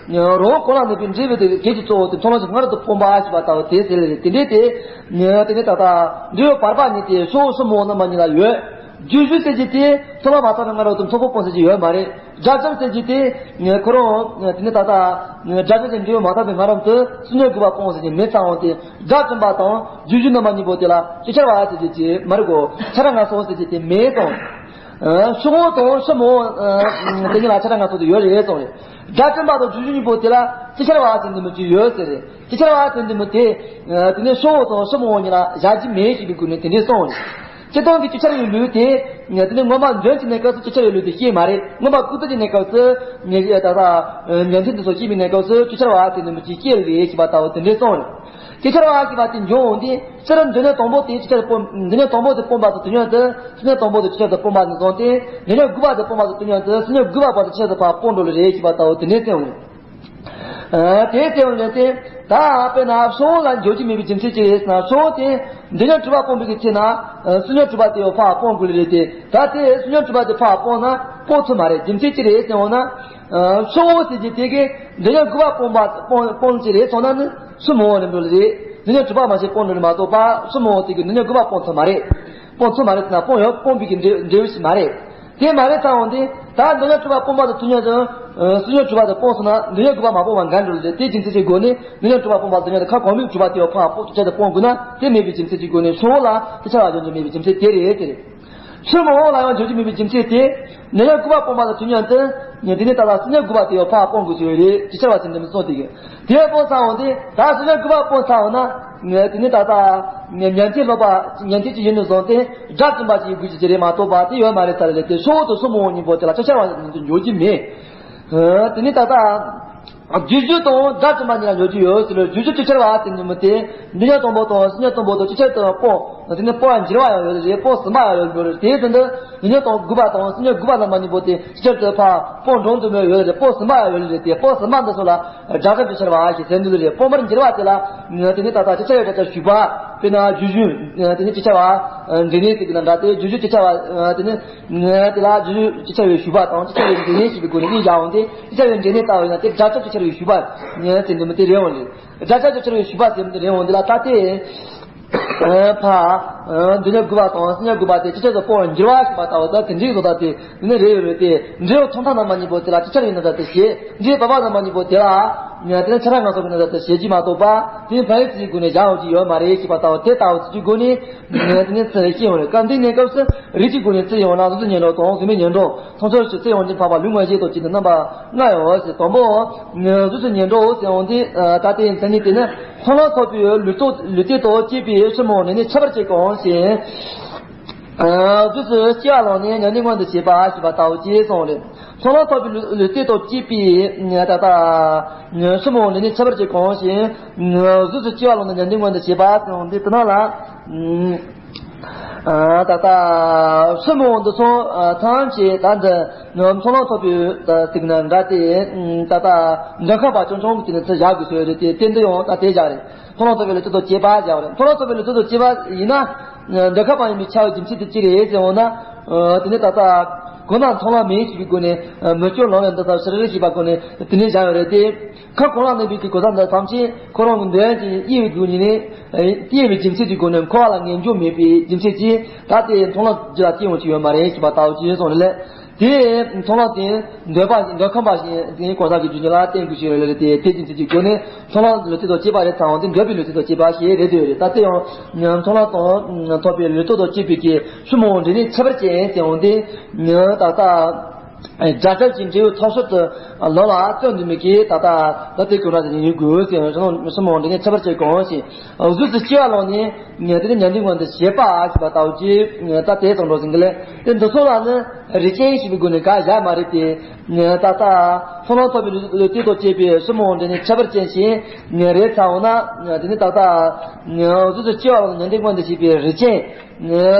རང་གོ་ལ་ནུས་པའི་འབྲས་བུ་དེ་གལ་ཆེ་གཙོ་བོ་དེ་མཐོང་ལམ་གྱི་སྔ་རོལ་དུ་ཕོངས་པ་ཞེས་པ་ལྟ་བུ་དེ་ཟེར་རེད། དེ་འདྲའི་དེ། དེ་ནས་ད་ལྟ་འབྲས་བུ་བར་པ་གཉིས་ཏེ་ཕྱོགས་ཕྱི་མ་འོག་རྣམ་པ་གཉིས་ལ་ཡོད། རྒྱུ་ཞུ་ཟེར་གྱི་དེ་མཐོང་ལམ་མ་ཐོབ་པའི་སྔ་རོལ་དུ་མཐོང་ཕོག་སྤོང་ཟེར་གྱི་ཡོད་མ་རེད། དགྲ་བཅོམ་ཟེར་གྱི་དེ། ཁོ་རང་དེ་ནས་ད་ལྟ་དགྲ་བཅོམ་གྱི་འབྲས་བུ་མ་ཐོབ་པའི་སྔ་རོལ་དུ་སུན་ནས་དགུ་པ་སྤོང་ཟེར་གྱི་མེད་ཙང་འོང་སྟེ། དགྲ་བཅོམ་པ་དང་རྒྱུ་ཞུ་རྣམ་པ་གཉིས་པོ་དེ་ལ་ཅིག་ཆར་བ་ཟེར་གྱི་དེ་མ་རེད་གོ། ཆ་ར་ང་སོང་ཟེར་གྱི་དེ་མེད་དང་། ཕྱི་མ་དང་ཕྱི་མ་དེ་གཉིས་ལ་ཆ་ར་ང་སོང་དེ་ཡོད་རེད་གསུངས་རེད། དགྲ་བཅོམ་པ་དང་རྒྱུ་ཞུ་གཉིས་པོ་དེ་ལ་ཅིག་ཆར་བ་ཟེར་འདི་མོ་ཅིག་ཡོད་ཟེར་རེད། ཅིག་ཆར་བ་ཟེར་འདི་མོ་དེ། དེ་ནས་ཕྱི་མ་དང་ཕྱི་མ་གཉིས་ལ་བཞག་རྒྱུ་མེད་ཞེས་པའི་སྒོ་ནས་དེ་འདྲས་གསུངས་རེད། སྤྱིར་བཏང་གི་ཅིག་ཆར་ཡོད་ལུགས་དེ། དེ་ནས་སྔོན་མ་འདོད་ཀྱི་གནས་སྐབས་སུ་ཅིག་ཆར་ཡོད་ལུགས་དེ་ཤེས་མ་རེད། སྔོན་མ་ཀུན་ཏུ་གྱི་གནས་སྐབས་སུ། ད་ལྟ་ཉན་ཐོས་འདི་ཚོ་ཤེས་པའི་གནས་སྐབས་སུ་ཅིག་ཆར་བ་ཟེར་འདི་མོ་ཅིག་ཤེས་རེད་ཞེས་པ་ལྟ་བུ་དེ་འདྲས་གསུངས་རེད། ཅིག་ཅར་བ་ཞེས་པ་དེ་འབྱུང་འོང་དུས་སྤྱིར་འབྲས་གཉེན་དང་པོ་དེ་ཅིག་ཅར་སྤོང་། འབྲས་གཉེན་དང་པོ་དེ་སྤོང་བ་དང་དུས་མཉམ་དུ་སེམས་ཉིད་དང་པོ་དེ་ཅིག་ཅར་དུ་སྤོང་བ་ནས་བཟུང་སྟེ། འབྲས་གཉེན་དགུ་པ་དེ་སྤོང་བ་དང་དུས་མཉམ་དུ་སེམས་ཉིད་དགུ་པ་བར་དུ་ཅིག་ཅར་དུ་ཕར་སྤོང་འགྲོ་ལེ་རེད་ཞེས་པ་ལྟ་བུ་དེ་ནས་གསལ་འོང་། ཨ་དེ་གསལ་འོང་ལེ་ཚེ། ད་དཔེར་ན་ཕྱོགས་ལ་འཇོག་རྒྱུ་མེད་པའི་རྒྱུ་མཚན་ཅི་རེད་ཟེར་ན། ཕྱོགས་དེ་འབྲས་གཉེན་དྲུག་པ་སྤོང་བའི་གི་ཚེ་ན། ཨ་སེམས་ཉིད་དྲུག་པ་དེ་ཡང་ཕར་སྤོང་དགོས་ལེ་རེད་དེ། ད་དེ་སེམས་ཉིད་དྲུག་པ་དེ་ཕར་སྤོང་ན་སྤོང་ཐུབ་མ་རེད། རྒྱུ་མཚན་ཅི་རེད་ཟེར་འོང་ན། ཨ་ཕྱོགས་ཟེར་གྱི་དེ་གི་འབྲས་གཉེན་དགུ་པ་སྤོང་བ་སྤོང་སྤོང་ཅི་རེད་སོང་ན་ནི་ཕྱི་མོ་རིམ་གྲོ་ལེ་རེད། འབྲས་གཉེན་དྲུག་པ་མ་ཞིག་སྤོང་འགྲོ་ལེ་མ་གཏོགས་པ་ཕྱི་མོ་དེ་གི་འབྲས་གཉེན་དགུ་པ་སྤོང་ཐུབ་མ་རེད། སྤོང་ཐུབ་མ་རེད་ཟེར་ན་སྤོང་ཡང་སྤོང་བའི་གི་འབྲས་འབྲས་བུ་ཞིག་མ་རེད། དེ་མ་རེད་ཚར་འོང་དུས་ད་འབྲས་གཉེན་དྲུག་པ་སྤོང་བ་དང་དུས་མཉམ་དུ། ཨ་སེམས་ཉིད་དྲུག་པ་དེ་སྤོང་སོང་ན་འབྲས་གཉེན་དགུ་པ་མ་སྤོང་བ་འགལ་འགྲོ་ལེ་རེད། དེ་རྒྱུ་མཚན་གྱི་སྒོ་ནས་འབྲས་གཉེན་དྲུག་པ་སྤོང་བ་དང་དུས་མཉམ་དུ་ཁ་གོང་མའི་དྲུག་པ་དེ་ཡང་ཕར་སྤོང་ཅིག་ཅར་དུ་སྤོང་དགོས་ན་དེ་མེད་པའི་རྒྱུ་མཚན་གྱི་སྒོ་ནས་ཕྱོགས་ལ་ཅིག་ཅར་བ་འཇོག་རྒྱུ་མེད་པའི་རྒྱུ་མཚན་དེ་རེད་དེ་རེད། ཕྱི་མོ་ལ་ཡང་འཇོག་རྒྱུ་མེད་པའི་རྒྱུ་མཚན་དེ། འབྲས་གཉེན་དགུ་པ་སྤོང་བ་དང་དུས་མཉམ་དུ། དེ་ནས་ད་ལྟ་སེམས་ཉིད་དགུ་པ་དེ་ཡང་ཕར་སྤོང་དགོས་ཀྱི་ཡོད་རེད། ཅིག་ཅར་བ་ཟེར་འདི་མི་གསུངས་དེ་གི། དེ་སྤོང་ཚར་འོང་དུས་ད་སེམས་ཉིད་དགུ་པ་སྤོང་ཚར་འོང་ན། དེ་ནས་ད་ལྟ་ཉན་ཐོས་སློབ་པ་ཉན་ཐོས་ཅིག་ཡིན་ནས་བཟུང་སྟེ་དགྲ་བཅོམ་པ་ཅིག་ཡིན་དགོས་ཀྱི་རེད་མ་གཏོགས་པ་དེ་ཡོད་མ་རེད་ས་རེད་ལེ། དེ་ཕྱོགས་དང་ཕྱི་མོ་གཉིས་པོ་དེ་ལ་ཅིག་ཅར་བ་ཟེར་འདི་འཇོག་རྒྱུ་མེད། དེ་ནས་ད་ལྟ། རྒྱུ་རྒྱུ་དང་དགྲ་བཅོམ་པ་གཉིས་ལ་འཇོག་རྒྱུ་ཡོད་ཟེར་ལ། རྒྱུ་རྒྱུ་ཅིག་ཅར་བ་དེ་ནི་མི་དེ། འབྲས་གཉེན་དང་པོ་དང་སེམས་ཉིད་དང་པོ་དང་ཅིག་ཅར་དུ་སྤོང་། དེ་ནི་སྤོང་བ་འགྱུར་བ་ཡང་ཡོད་རེད། སྤོང་ཟིན་པ་ཡང་ཡོད་རེད། དེའི་དོན་དུ་འབྲས་གཉེན་དང་དགུ་པ་དང་སེམས་ཉིད་དགུ་པ་རྣམ་པ་གཉིས་པོ་དེ་ཅིག་ཅར་དུ་ཕར་སྤོང་འགྲོ་འདུག་མེད་ཡོད་རེད། སྤོང་ཟིན་པ་ཡང་ཡོད་རེད། དེ་སྤོང་ཟིན་པ་འདི་ཚོ་ལ་དགྲ་བཅོམ་ཅིག་ཅར་བ་ཞེས་ཟེར་འདུག་རེད། སྤོང་བར་འགྱུར་བ་དེ་ལ་དེ་ནི་ད་ལྟ་ཅིག་ཅར་བའི་སྒྲ་ཅར་ཞུགས་པ། དཔེར་ན་རྒྱུ་རྒྱུ་དེ་ནི་ཅིག་ཅར་བ་འབྲས་གཉེན་ཟེར་གྱི་ལ་འདྲ་སྟེ། རྒྱུ་རྒྱུ་ཅིག་ཅར་བ་དེ་ནི། དེ་ལ་རྒྱུ་རྒྱུ་ཅིག་ཅར་བའི་ཞུགས་པ་དང་ཅིག་ཅར་བའི་འབྲས་གཉེན་ཞེས་པའི་སྒོ་ནས་གཉིས་བཞག་འོང་སྟེ། ཅིག་ཅར་བའི་འབྲས་གཉེན་ལྟ་བ་ཡིན་ན་དེ་དགྲ་བཅོམ་ཅིག་ཅར་བའི་ཞུགས་པ་ཟེར་འདི་མི་དེ་རེད་འོང་ལེ། དགྲ་བཅོམ་ཅིག་ཅར་བའི་ཞུགས་པ་ཟེར་མི་དེ་རེད་འོང་། འདི་ལ་ད་ལྟའི་ཕ་འབྲས་གཉེན་དགུ་པ་དང་སེམས་ཉིད་དགུ་པ་དེ་ཅིག་ཅར་དུ་སྤོང་བར་འགྱུར་བ་ཞེས་པ་ལྟ་བུ་ད་དེ་འདྲའི་བཟོ་ལྟ་དེ་འདི་ནི་རེད་ཡོད་རེད་དེ། འབྲས་བུ་ཐོག་མཐའ་རྣམ་པ་གཉིས་པོ་དེ་ལ་ཅིག་ཅར་བའི་རྣམ་གཞག་དེ་བྱེད། འབྲས་བུ་བར་པ་རྣམ་པ་གཉིས་པོ་དེ་ལ་དེ་ནི་ཆ་ར་ངན་སོང་གི་རྣམ་གཞག་དེ་བྱེད་ཀྱི་མ་གཏོགས་པ། དེ་ཕན་ཡོན་ཚུལ་གྱི་སྒོ་ནས་བཞག་འོང་གི་ཡོད་མ་རེད་ཞེས་པ་ལྟ་བུ་དེ་ལྟ་བུ་ཚུལ་གྱི་སྒོ་ནས། དེ་ནས་ཚུལ་ཤེས་ཡོང་རེད། སྐབས་འདིའི་གནས་སྐབས་སུ་རིགས་ཀྱི་སྒོ་ནས་ཚུལ་ཡོང་ན་གཟུགས་སུ་ཉེར་སྒྲོ་དང་གཟུགས་མེད་ཉེར་སྒྲོ། མཐོང་ཚུལ་གྱི་ཚུལ་ཡོང་ཅིང་འཕགས་པ་ལུས་ངོ་བཞི་དང་བཅས་ཏེ་རྣམ་པ་ལྔ་ཡོད་ཟེར། དང་པོ། གཟུགས་སུ་ཉེར་སྒྲོ་ཟེར་འོང་དུས། ད་ལྟའི་མཚན་ཉིད་དེ་ནི་མཐོང་ལམ་ཐོབ་པའི་ལུས་རྟོག་ལུས་རྟེན་དང་བཅས་པའི་ཕྱི་མོ་འབྲས་གཉེན་ཁྱད་པར་ཅན་གང་ཞེས། གཟུགས་སུ་སྐྱེ་བ་བླངས་ནས་ཉམས་ལེན་མངོན་དུ་བྱེད་པ་ཞེས་པ་ལྟ་བུ་ཅིག་གསུངས་རེད། མཐོང་ལམ་ཐོབ་པའི་ལུས་ལུས་རྟེན་དང་བཅས་པའི་ད་ལྟ་ཕྱི་མོ་འབྲས་གཉེན་ཁྱད་པར་ཅན་གང་ཞེས། གཟུགས་སུ་སྐྱེ་བ་བླངས་ནས་ཉམས་ལེན་མངོན་དུ་བྱེད་པ་ཟེར་འོང་དུས་དེ་ནང་ལ། ཨ་ད་ལྟ་ཕྱི་མོ་འདི་ཚོ་ཨ་ཐམས་ཅད་ད་འདི་མཐོང་ལམ་ཐོབ་པའི་ད་ཚིག་ནང་འདྲ་སྟེ། ད་ལྟ་འདོད་ཁམས་པ་ཆུང་ཆུང་གི་དེ་ནི་ཚུར་བཞག་དགོས་ཟེར་རེད་དེ། དེ་འདི་ཡང་ད་དེ་བཞག་རེད། མཐོང་ལམ་ཐོབ་པའི་ལུས་རྟེན་དང་བཅས་པ་བཞག་རེད། མཐོང་ལམ་ཐོབ་པའི་ལུས་རྟེན་དང་བཅས་པ་ཡིན་ན། འདོད་ཁམས་པ་ཡིན་པའི་ཁྱབ་པའི་རྒྱུ་མཚན་དེ་ཅི་རེད་ཟེར་འོང་ན། དེ་ནི་ད་ལྟ་གོང་ན་མཐོང་ལམ་མིན་ཞེས་པའི་སྒོ་ནས། མི་སྐྱོ་ལམ་ལས་འདི་ལྟར་ཕྱིར་རེ་ཞེས་པའི་སྒོ་ནས་དེ་ནི་བཞག་ཡོད་རེད་དེ། ཁམས་གོང་ལ་གནས་པའི་གི་གོ་ས་འདི་ཐམས་ཅད་ཁོ་རང་གི་འདོད་ཡོན་གྱི་དབྱེ་བའི་སྒོ་ནས་ནི། དབྱེ་བའི་རྒྱུ་མཚན་གྱི་སྒོ་ནས་འཁོར་བ་ལ་ངེས་འབྱུང་མེད་པའི་རྒྱུ་མཚན་གྱིས་ད་ལྟའི་མཐོང་ལམ་རྒྱུད་ལ་སྐྱེ་ཡོང་གི་ཡོད་མ་རེད་ཞེས་པ་ལྟ་བུ་ཅིག་གསུངས་རེད་ལ། དེ་མཐོང་ལམ་དེ་འདོད་པ་འདོད་ཁམས་པ་ཞིག་དེ་གང་ཟག་གི་རྒྱུད་ཉིད་ལ་བརྟེན་དགོས་ཞེས་རེད་ལ། དེ་དེ་རྒྱུ་མཚན་གྱི་སྒོ་ནས་མཐོང་ལམ་ལུས་རྟེན་དང་བཅས་པ་རེད་ཚར་འོང་དུས་འདོད་པའི་ལུས་རྟེན་དང་བཅས་པ་ཞེས་རེད་འདོད་རེད། ད་ལྟའི་ཡང་མཐོང་ལམ་དང་ཐོབ་པའི་ལུས་རྟེན་དང་བཅས་པའི་གི་ཕྱི་མོ་འབྲས་གཉེན་ཁྱད་པར་ཅན་ཟེར་འོང་དུས་ད་ལྟ། རྒྱ་ཁྱབ་ཀྱི་འབྲས་བུ་ཐོབ་ཕྱིར་དུ་ལམ་ལ་བརྩོན་འདུག་མི་དགོས། ད་ལྟ་ད་ལྟའི་གོ་ན་དེ་ཡིན་དགོས་ཟེར། ཕྱི་མོ་འབྲས་གཉེན་ཁྱད་པར་ཅན་གང་ཞེས། གཟུགས་སུ་སྐྱེ་བ་བླངས་ནས་དེ་ནི་ཉམས་ལེན་མངོན་དུ་བྱེད་པ་ཞེས་པ་ལྟ་བུ་ཅིག་ད་དེ་ཙམ་འགྲོ་ཟིན་གི་ལས། དེ་འདི་ཚོ་ལ་ནི་རིགས་ཅན་ཞེས་པའི་སྒོ་ནས་ག་བཞག་མ་རེད་དེ། ད་ལྟ་མཐོང་ལམ་ཐོབ་པའི་ལུས་རྟེན་དང་བཅས་པའི་ཕྱི་མོ་འབྲས་གཉེན་ཁྱད་པར་ཅན་ཞིག་རེད་ཚར་འོང་ན། དེ་ནི་ད་ལྟ་གཟུགས་སུ་སྐྱེ་བ་བླངས་ནས་ཉམས་ལེན་མངོན་དུ་བྱེད་པའི་རིགས་ཅན།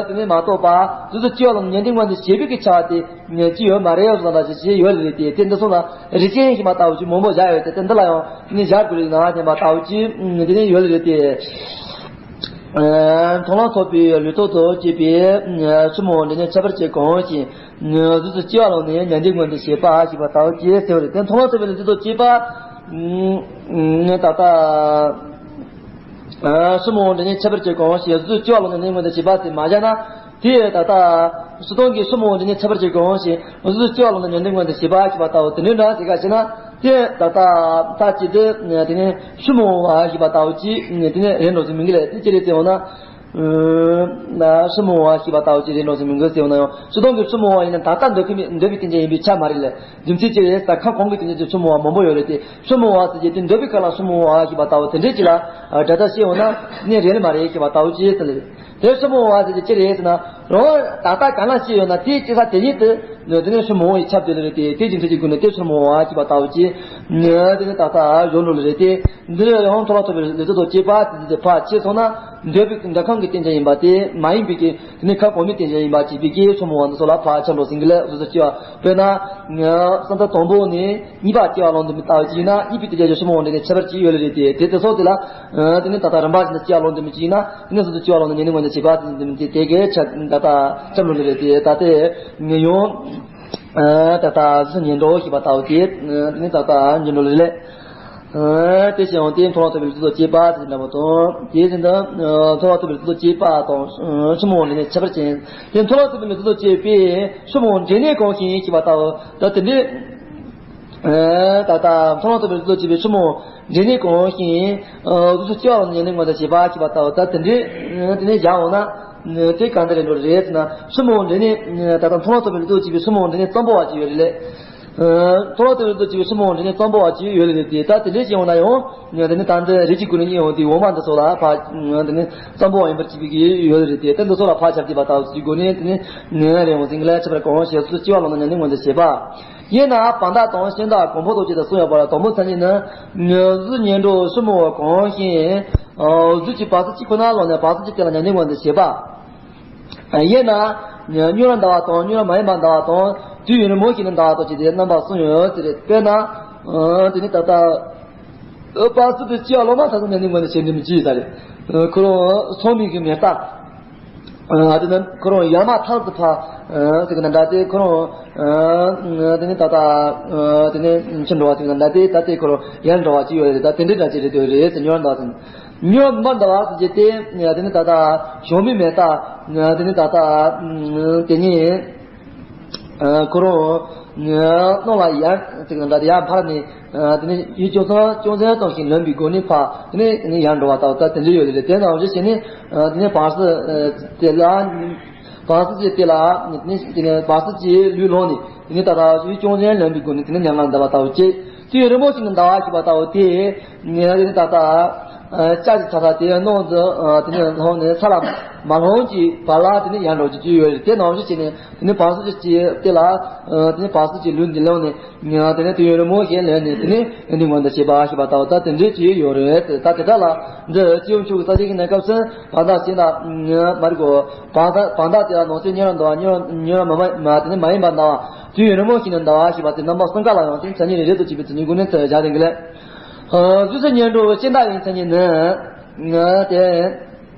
དེ་ནས་མ་གཏོགས་པ་གཟུགས་སུ་སྐྱེ་བ་ལ་ཉམས་ལེན་མངོན་དུ་བྱེད་པའི་གི་ཆ་དེ་ཅི་ཡོད་མ་རེད་ཡོད་བཟོ་འདྲ་ཞིག་ཅི་ཡོད་ལེ་རེད་དེ། དེ་འདི་ཚོ་ལ་རིགས་ཅན་ཞེས་པ་ལྟ་བུ་ཅིག་མང་པོ་བཞག་ཡོད་དེ། དེ་འདི་ལ་ཡང་ནི་བཞག་དགོས་ལེ་ན་ཞེས་པ་ལྟ་བུ་ཅིག་དེ་ནས་ཡོད་ལེ་རེད་དེ། མཐོང་ལམ་ཐོབ་པའི་ལུས་རྟེན་དང་བཅས་པའི་ཕྱི་མོ་འབྲས་གཉེན་ཁྱད་པར་ཅན་གང་ཞིག་གཟུགས་སུ་སྐྱེ་བ་བླངས་ནས་ཉམས་ལེན་མངོན་དུ་བྱེད་པ་ཞེས་པ་ལྟ་བུ་ཅིག་ཟེར་བ་རེད་དེ། མཐོང་ལམ་ཐོབ་པའི་ལུས་རྟེན་དང་བཅས་པ་ད་ལྟ། ཕྱི་མོ་འབྲས་གཉེན་ཁྱད་པར་ཅན་གང་ཞིག་གཟུགས་སུ་སྐྱེ་བ་བླངས་ནས་ཉམས་ལེན་མངོན་དུ་བྱེད་པ་ཟེར་མ་བཞག་ན། དེ་ད་ལྟ་སྤྱིར་བཏང་གི་ཕྱི་མོ་འབྲས་གཉེན་ཁྱད་པར་ཅན་གང་ཞིག་གཟུགས་སུ་སྐྱེ་བ་བླངས་ནས་ཉམས་ལེན་མངོན་དུ་བྱེད་པ་ཞེས་པ་ལྟ་བུ་དེ་འདྲའི་འདྲ་ཞིག་ག་ཞེ་ན། དེ་ད་ལྟ་ད་ཅི་སྟེ་དེ་ནས་ཕྱི་མོ་བ་ཞེས་པ་ལྟ་བུ་ཅིག་དེ་ནས་རེད་འགྲོ་ཟིན་མི་འགི་ལས། དེ་ཅི་རེད་ཟེར་འོང་ན། ཕྱི་མོ་བ་ཞེས་པ་ལྟ་བུ་ཅིག་རེད་འགྲོ་ཟིན་མི་འགི་ཟེར་འོང་ན་ཡང་། སྤྱིར་བཏང་གི་ཕྱི་མོ་བ་ཡིན་ན་ད་ལྟ་འདོད་པའི་འདོད་པའི་རྟེན་ཅན་ཡིན་པའི་ཆ་མ་རེད་ལ། རྒྱུ་མཚན་ཅི་རེད་ཟེར་ན་ཁམས་གོང་གི་རྟེན་ཅན་ཕྱི་མོ་བ་མང་པོ་ཡོད་རེད་དེ། ཕྱི་མོ་བ་ཟེར་གྱི་དེ་འདོད་པའི་ཁ་ལ་ཕྱི་མོ་བ་ཞེས་པ་ལྟ་བུ་དེ་འདྲས་ཅིག་ལ་སྒྲ་ལྟར་བཤད་འོང་ན་ནི་རེད་ལ་མ་རེད་ཞེས་པ་ལྟ་བུ་ཅིག་ཟེར་ལེ། དེ་ཕྱི་མོ་བ་ཟེར་གྱི་ཅི་རེད་ཟེར་ན། རང་ད་ལྟ་ག་ལ་བཤད་ཡོད་ན་དེའི་སྐྱེ་ས་དེ་ཉིད་དུ་དེ་ནས་ཕྱི་མོ་བ་ཡི་ཁྱབ་སྟེ་ལེ་རེད་དེ། དེ་རྒྱུ་མཚན་གྱི་སྒོ་ནས་དེ་ཕྱི་མོ་བ་ཞེས་པ་ལྟ་བུ་ཅིག་དེ་ནི་ད་ལྟ་གཞོན་ནུ་ལ་རེད་དེ། འདི་ལ་ཡང་མཐོ་ལ་ཐོབ་པའི་ལུས་རྩལ་དང་བཅས་པ་དེ་དེ་ཕར་ཕྱེ་སོང་ན། འདོད་པའི་འདོད་ཁམས་ཀྱི་རྟེན་ཅན་ཡིན་པ་དེ་མ་ཡིན་པའི་གི་དེ་ནི་ཁ་གོང་མའི་རྟེན་ཅན་ཡིན་པ་བྱས་པའི་གི་ཕྱོགས་མང་བ་འདི་ཚོ་ལ་ཕར་ཁྱབ་འགྲོ་ཟིན་གི་ལས་སོ་སོ་སྐྱེ་བ། དཔེར་ན། བསམ་ཚུལ་དང་པོ་ནི་གཉིས་པ་སྐྱེ་བ་ལོན་དུ་མི་ལྟ་བ་ཅིག་ཡིན་ན་གཉིས་པའི་དེ་རྒྱ་ཆེ་ཕྱོགས་མང་བ་འདི་ནི་ཁྱད་པར་ཅིག་ཡོད་ལེ་རེད་དེ། དེ་དེ་སོགས་དེ་ལ། དེ་ནི་ད་ལྟ་རིམ་པ་བཞིན་དུ་སྐྱེ་བ་ལོན་དུ་མི་ཅིག་ཡིན་ན་དེ་ནི་སོ་སོ་སྐྱེ་བ་ལོན་དུ་ཉེ་གནས་ངོས་འདི་བྱེད་པ་དེ་ནི་དེ་གའི་ཆ་ད་ལྟ་ཁྱབ་འགྲོ་ལེ་རེད་དེ། ད་ལྟའི་ངས་ཡང་། ད་ལྟ་གཟུགས་སུ་ཉལ་འགྲོ་ཞེས་པ་ལྟ་བུ་དེ། དེ་ནི་ད་ལྟ་འགྱུར་འགྲོ་ལེ་ལེ། དེ་བཞིན་ཡང་དེ་མཐོ་ལ་ཐོབ་པའི་ལུས་རྩལ་དང་བཅས་པ་དེ་འདྲ་བ་དང་། དེ་བཞིན་དུ་མཐོ་ལ་ཐོབ་པའི་ལུས་རྩལ་དང་བཅས་པ་དང་ཕྱོགས་མང་བ་འདི་ནི་ཁྱད་པར་ཅན། དེ་མཐོ་ལ་ཐོབ་པའི་ལུས་རྩལ་དང་བཅས་པའི་ཕྱོགས་མང་བ་འབྲས་གནས་གང་ཞིག་ཞེས་པ་ལྟ་བུ་ད་དེ་འདྲའི། ད་ལྟ་མཐོ་ལ་ཐོབ་པའི་ལུས་རྩལ་དང་བཅས་པའི་ཕྱོགས་མང་བ་འབྲས་གནས་གང་ཞིག་གཟུགས་སུ་སྐྱེ་བ་ལོན་དུ་ཉེ་གནས་ངོས་འདི་བྱེད་པ་ཞེས་པ་ལྟ་བུ་ད་དེ་འདྲའི་དེ་ནས་བཞག་འོང་ན། དེ་གང་འདྲ་རེད་འགྲོ་རེད་ཟེར་ན། ཕྱོགས་མང་བ་འབྲས་གནས་ད་ལྟ་མཐོ་ལ་ཐོབ་པའི་ལུས་རྩལ་དང་བཅས་པའི་ཕྱོགས་མང་བ་འབྲས་གནས་གཙང་པོ་བ་ཅིག་ཡོད་རེད་ལེ། མཐོ་ལ་ཐོབ་པའི་ལུས་རྩལ་དང་བཅས་པའི་ཕྱོགས་མང་བ་འབྲས་གནས་གཙང་པོ་བ་ཅིག་ཡོད་རེད་དེ། ད་དེ་འདྲའི་བྱས་འོང་ན་ཡང་དེ་ནི་ད་འདི་རེ་ཅིག་ཀུན་ནས་རྙེད་འོང་དེ་འོ་མ་འདི་ཚོ་ལ་ཕར་དེ་ནི་གཙང་པོ་བ་ཡིན་པར་བྱེད་པའི་གི་ཡོད་རེད་དེ། དེ་འདི་ཚོ་ལ་ཕར་ཁྱབ་བསྡད་པ་ལྟ་བུ་ཅིག་སྒོ་ནས་དེ་ནི་ནི་རེ་འོང་ཟིན་གི་ལས་ཁྱད་པར་གང་ཞེས་སུ་སྐྱེ་བ་ལོན་དུ་ཉེ་གནས་ངོས་འདི་བྱེད་པ། ཡིན་ན་བར་མདའ་དང་ཤིང་རྟ་གོང་འཕེལ་དང་བཅས་ཏེ་གསུངས་ཡོད་པ་ལ། དང་པོ་མཚན་ཉིད་ནི། གཟུགས་སུ་ཉལ་འགྲོ་ཕྱོགས་མང་བ་གང་ཞིག་གཟུགས་ཀྱི་བར་གསུམ་གཅིག་ཁོ་ན་ལ་ནི་བར་གསུམ་གཅིག་དེ་ལ་ཉེ་གནས་ངོས་འདི་བྱེད་པ། ཡིན་ན། མྱུར་བར་འདའ་བ་དང་མྱུར་བར་མ་ཡིན་པར་འདའ་བ་དང་དུས་ཡུན་རིང་མོ་ཞིག་ནས་འདའ་བ་དང་བཅས་ཏེ་རྣམ་པ་གསུམ་ཡོད་ཟེར། དཔེར་ན། དེ་ནི་ད་ལྟ། བར་གསུམ་དུ་སྐྱེ་བ་ལོན་མ་ཐག་ཏུ་ཉེ་གནས་ངོས་འདི་བྱེད་འདི་མི་བྱེད་ས་རེད། ཁོ་རང་སོང་མི་གི་མེ་སྟག་དེ་ནི་ཁོ་རང་ཡར་མར་ཐག་ཏུ་ཕར། ཟེར་གི་ན་འདྲ་སྟེ་ཁོ་རང་། དེ་ནི་ད་ལྟ། དེ་ནི་ཕྱིར་འགྲོ་བ་ཟེར་གི་ན་འདྲ་སྟེ་ད་ལྟའི་ཁོ་རང་ཡར་འགྲོ་བ་ཅིག་ཡོད་རེད། ད་དེ་འདྲའི་འདྲ་ཅིག་རེད་འདོད་རེད་ཟེར། མྱུར་འདའ་ཟེར། མྱུར་མ་འདའ་བ་ཟེར་གྱི་དེ། དེ་ནི་ད་ལྟ་གཞོན་མི་མེ་སྟག་དེ་ནི་ད་ལྟ། དེ་ནི། ཁོ་རང་། སྣང་ལ་ཡར་ཟེར་གི་ན་འདྲ་སྟེ་ཡར་འཕར་ནས། དེ་ནི་ཡུན་ཅུང་ཙམ་ཅུང་ཙམ་ཙམ་ཞིག་ལོན་པའི་སྒོ་ནས་ཕར་དེ་ནི་ཡར་འགྲོ་བ་ལྟ་བུ་ད་དེ་འདྲ་ཡོད་རེད། དེ་ནང་བཞིན་བྱས་ནས། དེ་ནི་བར་གསུམ་དེ་ལ། བར་གསུམ་གཅིག་དེ་ལ། དེ་ནི་བར་གསུམ་གཅིག་ལུས་ལོན་ནས། དེ་ནི་ད་ལྟ་ཡུན་ཅུང་ཙམ་ལོན་པའི་སྒོ་ནས་དེ་ནི་མྱ་ངན་ལ་འདའ་བ་ལྟ་བུ་བྱེད། དུས་ཡུན་རིང་པོ་ཞིག་ནས་འདའ་བ་ཞེས་པ་ལྟ་བུ་དེ། དེ་ནི་ད་ལྟ། ལྕགས་ཀྱི་ཚ་ཚ་དེ་ནང་དུ་དེ་ནི་ལྷུང་ནས་ས་ལ་མ་ལྷུང་གི་བར་ལ་དེ་ནི་ཡར་འགྲོ་རྒྱུ་ཅིག་ཡོད་རེད། དེ་ནང་བཞིན་བྱས་ནས་དེ་ནི་བར་གསུམ་གཅིག་དེ་ལ། དེ་ནི་བར་གསུམ་གཅིག་ལུས་འདི་ལོན་ནས། དེ་ནི་དུས་ཡུན་རིང་མོ་ཞིག་ལོན་ནས་དེ་ནི་ཡོན་ཏན་ངོ་འདི་བྱེད་པ་ཞེས་པ་ལྟ་བུ་ད་དེ་འདྲའི་ཅིག་ཡོད་རེད། ད་དེ་དག་ལ་འདི་སྐྱེས་བུ་མཆོག་གི་ས་གཞི་གི་གནས་སྐབས་སུ་བར་མདའ་ཤིང་རྟ་མ་རིག་གོ། བར་མདའ་བར་མདའ་དེ་ལ་ནང་བཞིན་མྱུར་བར་འདའ་བ་མྱུར་མྱུར་མ་མ་དེ་ནི་མ་ཡིན་པར་འདའ་བ། དུས་ཡུན་རིང་མོ་ཞིག་ནས་འདའ་བ་ཞེས་པ་དེ་རྣམ་པ་གསུམ་ཀ་ལ་ཡང་དེ་མཚན་ཉིད་རེ་རེ་དུ་བྱེད་པའི་མཚན་ཉིད་ཀུན་ནས་མཚོན་བྱ་དེ་འགི་ལས། གཟུགས་སུ་ཉལ་འགྲོ་ཤིང་རྟ་ཡི་མཚན་ཉིད་ནི། དེ།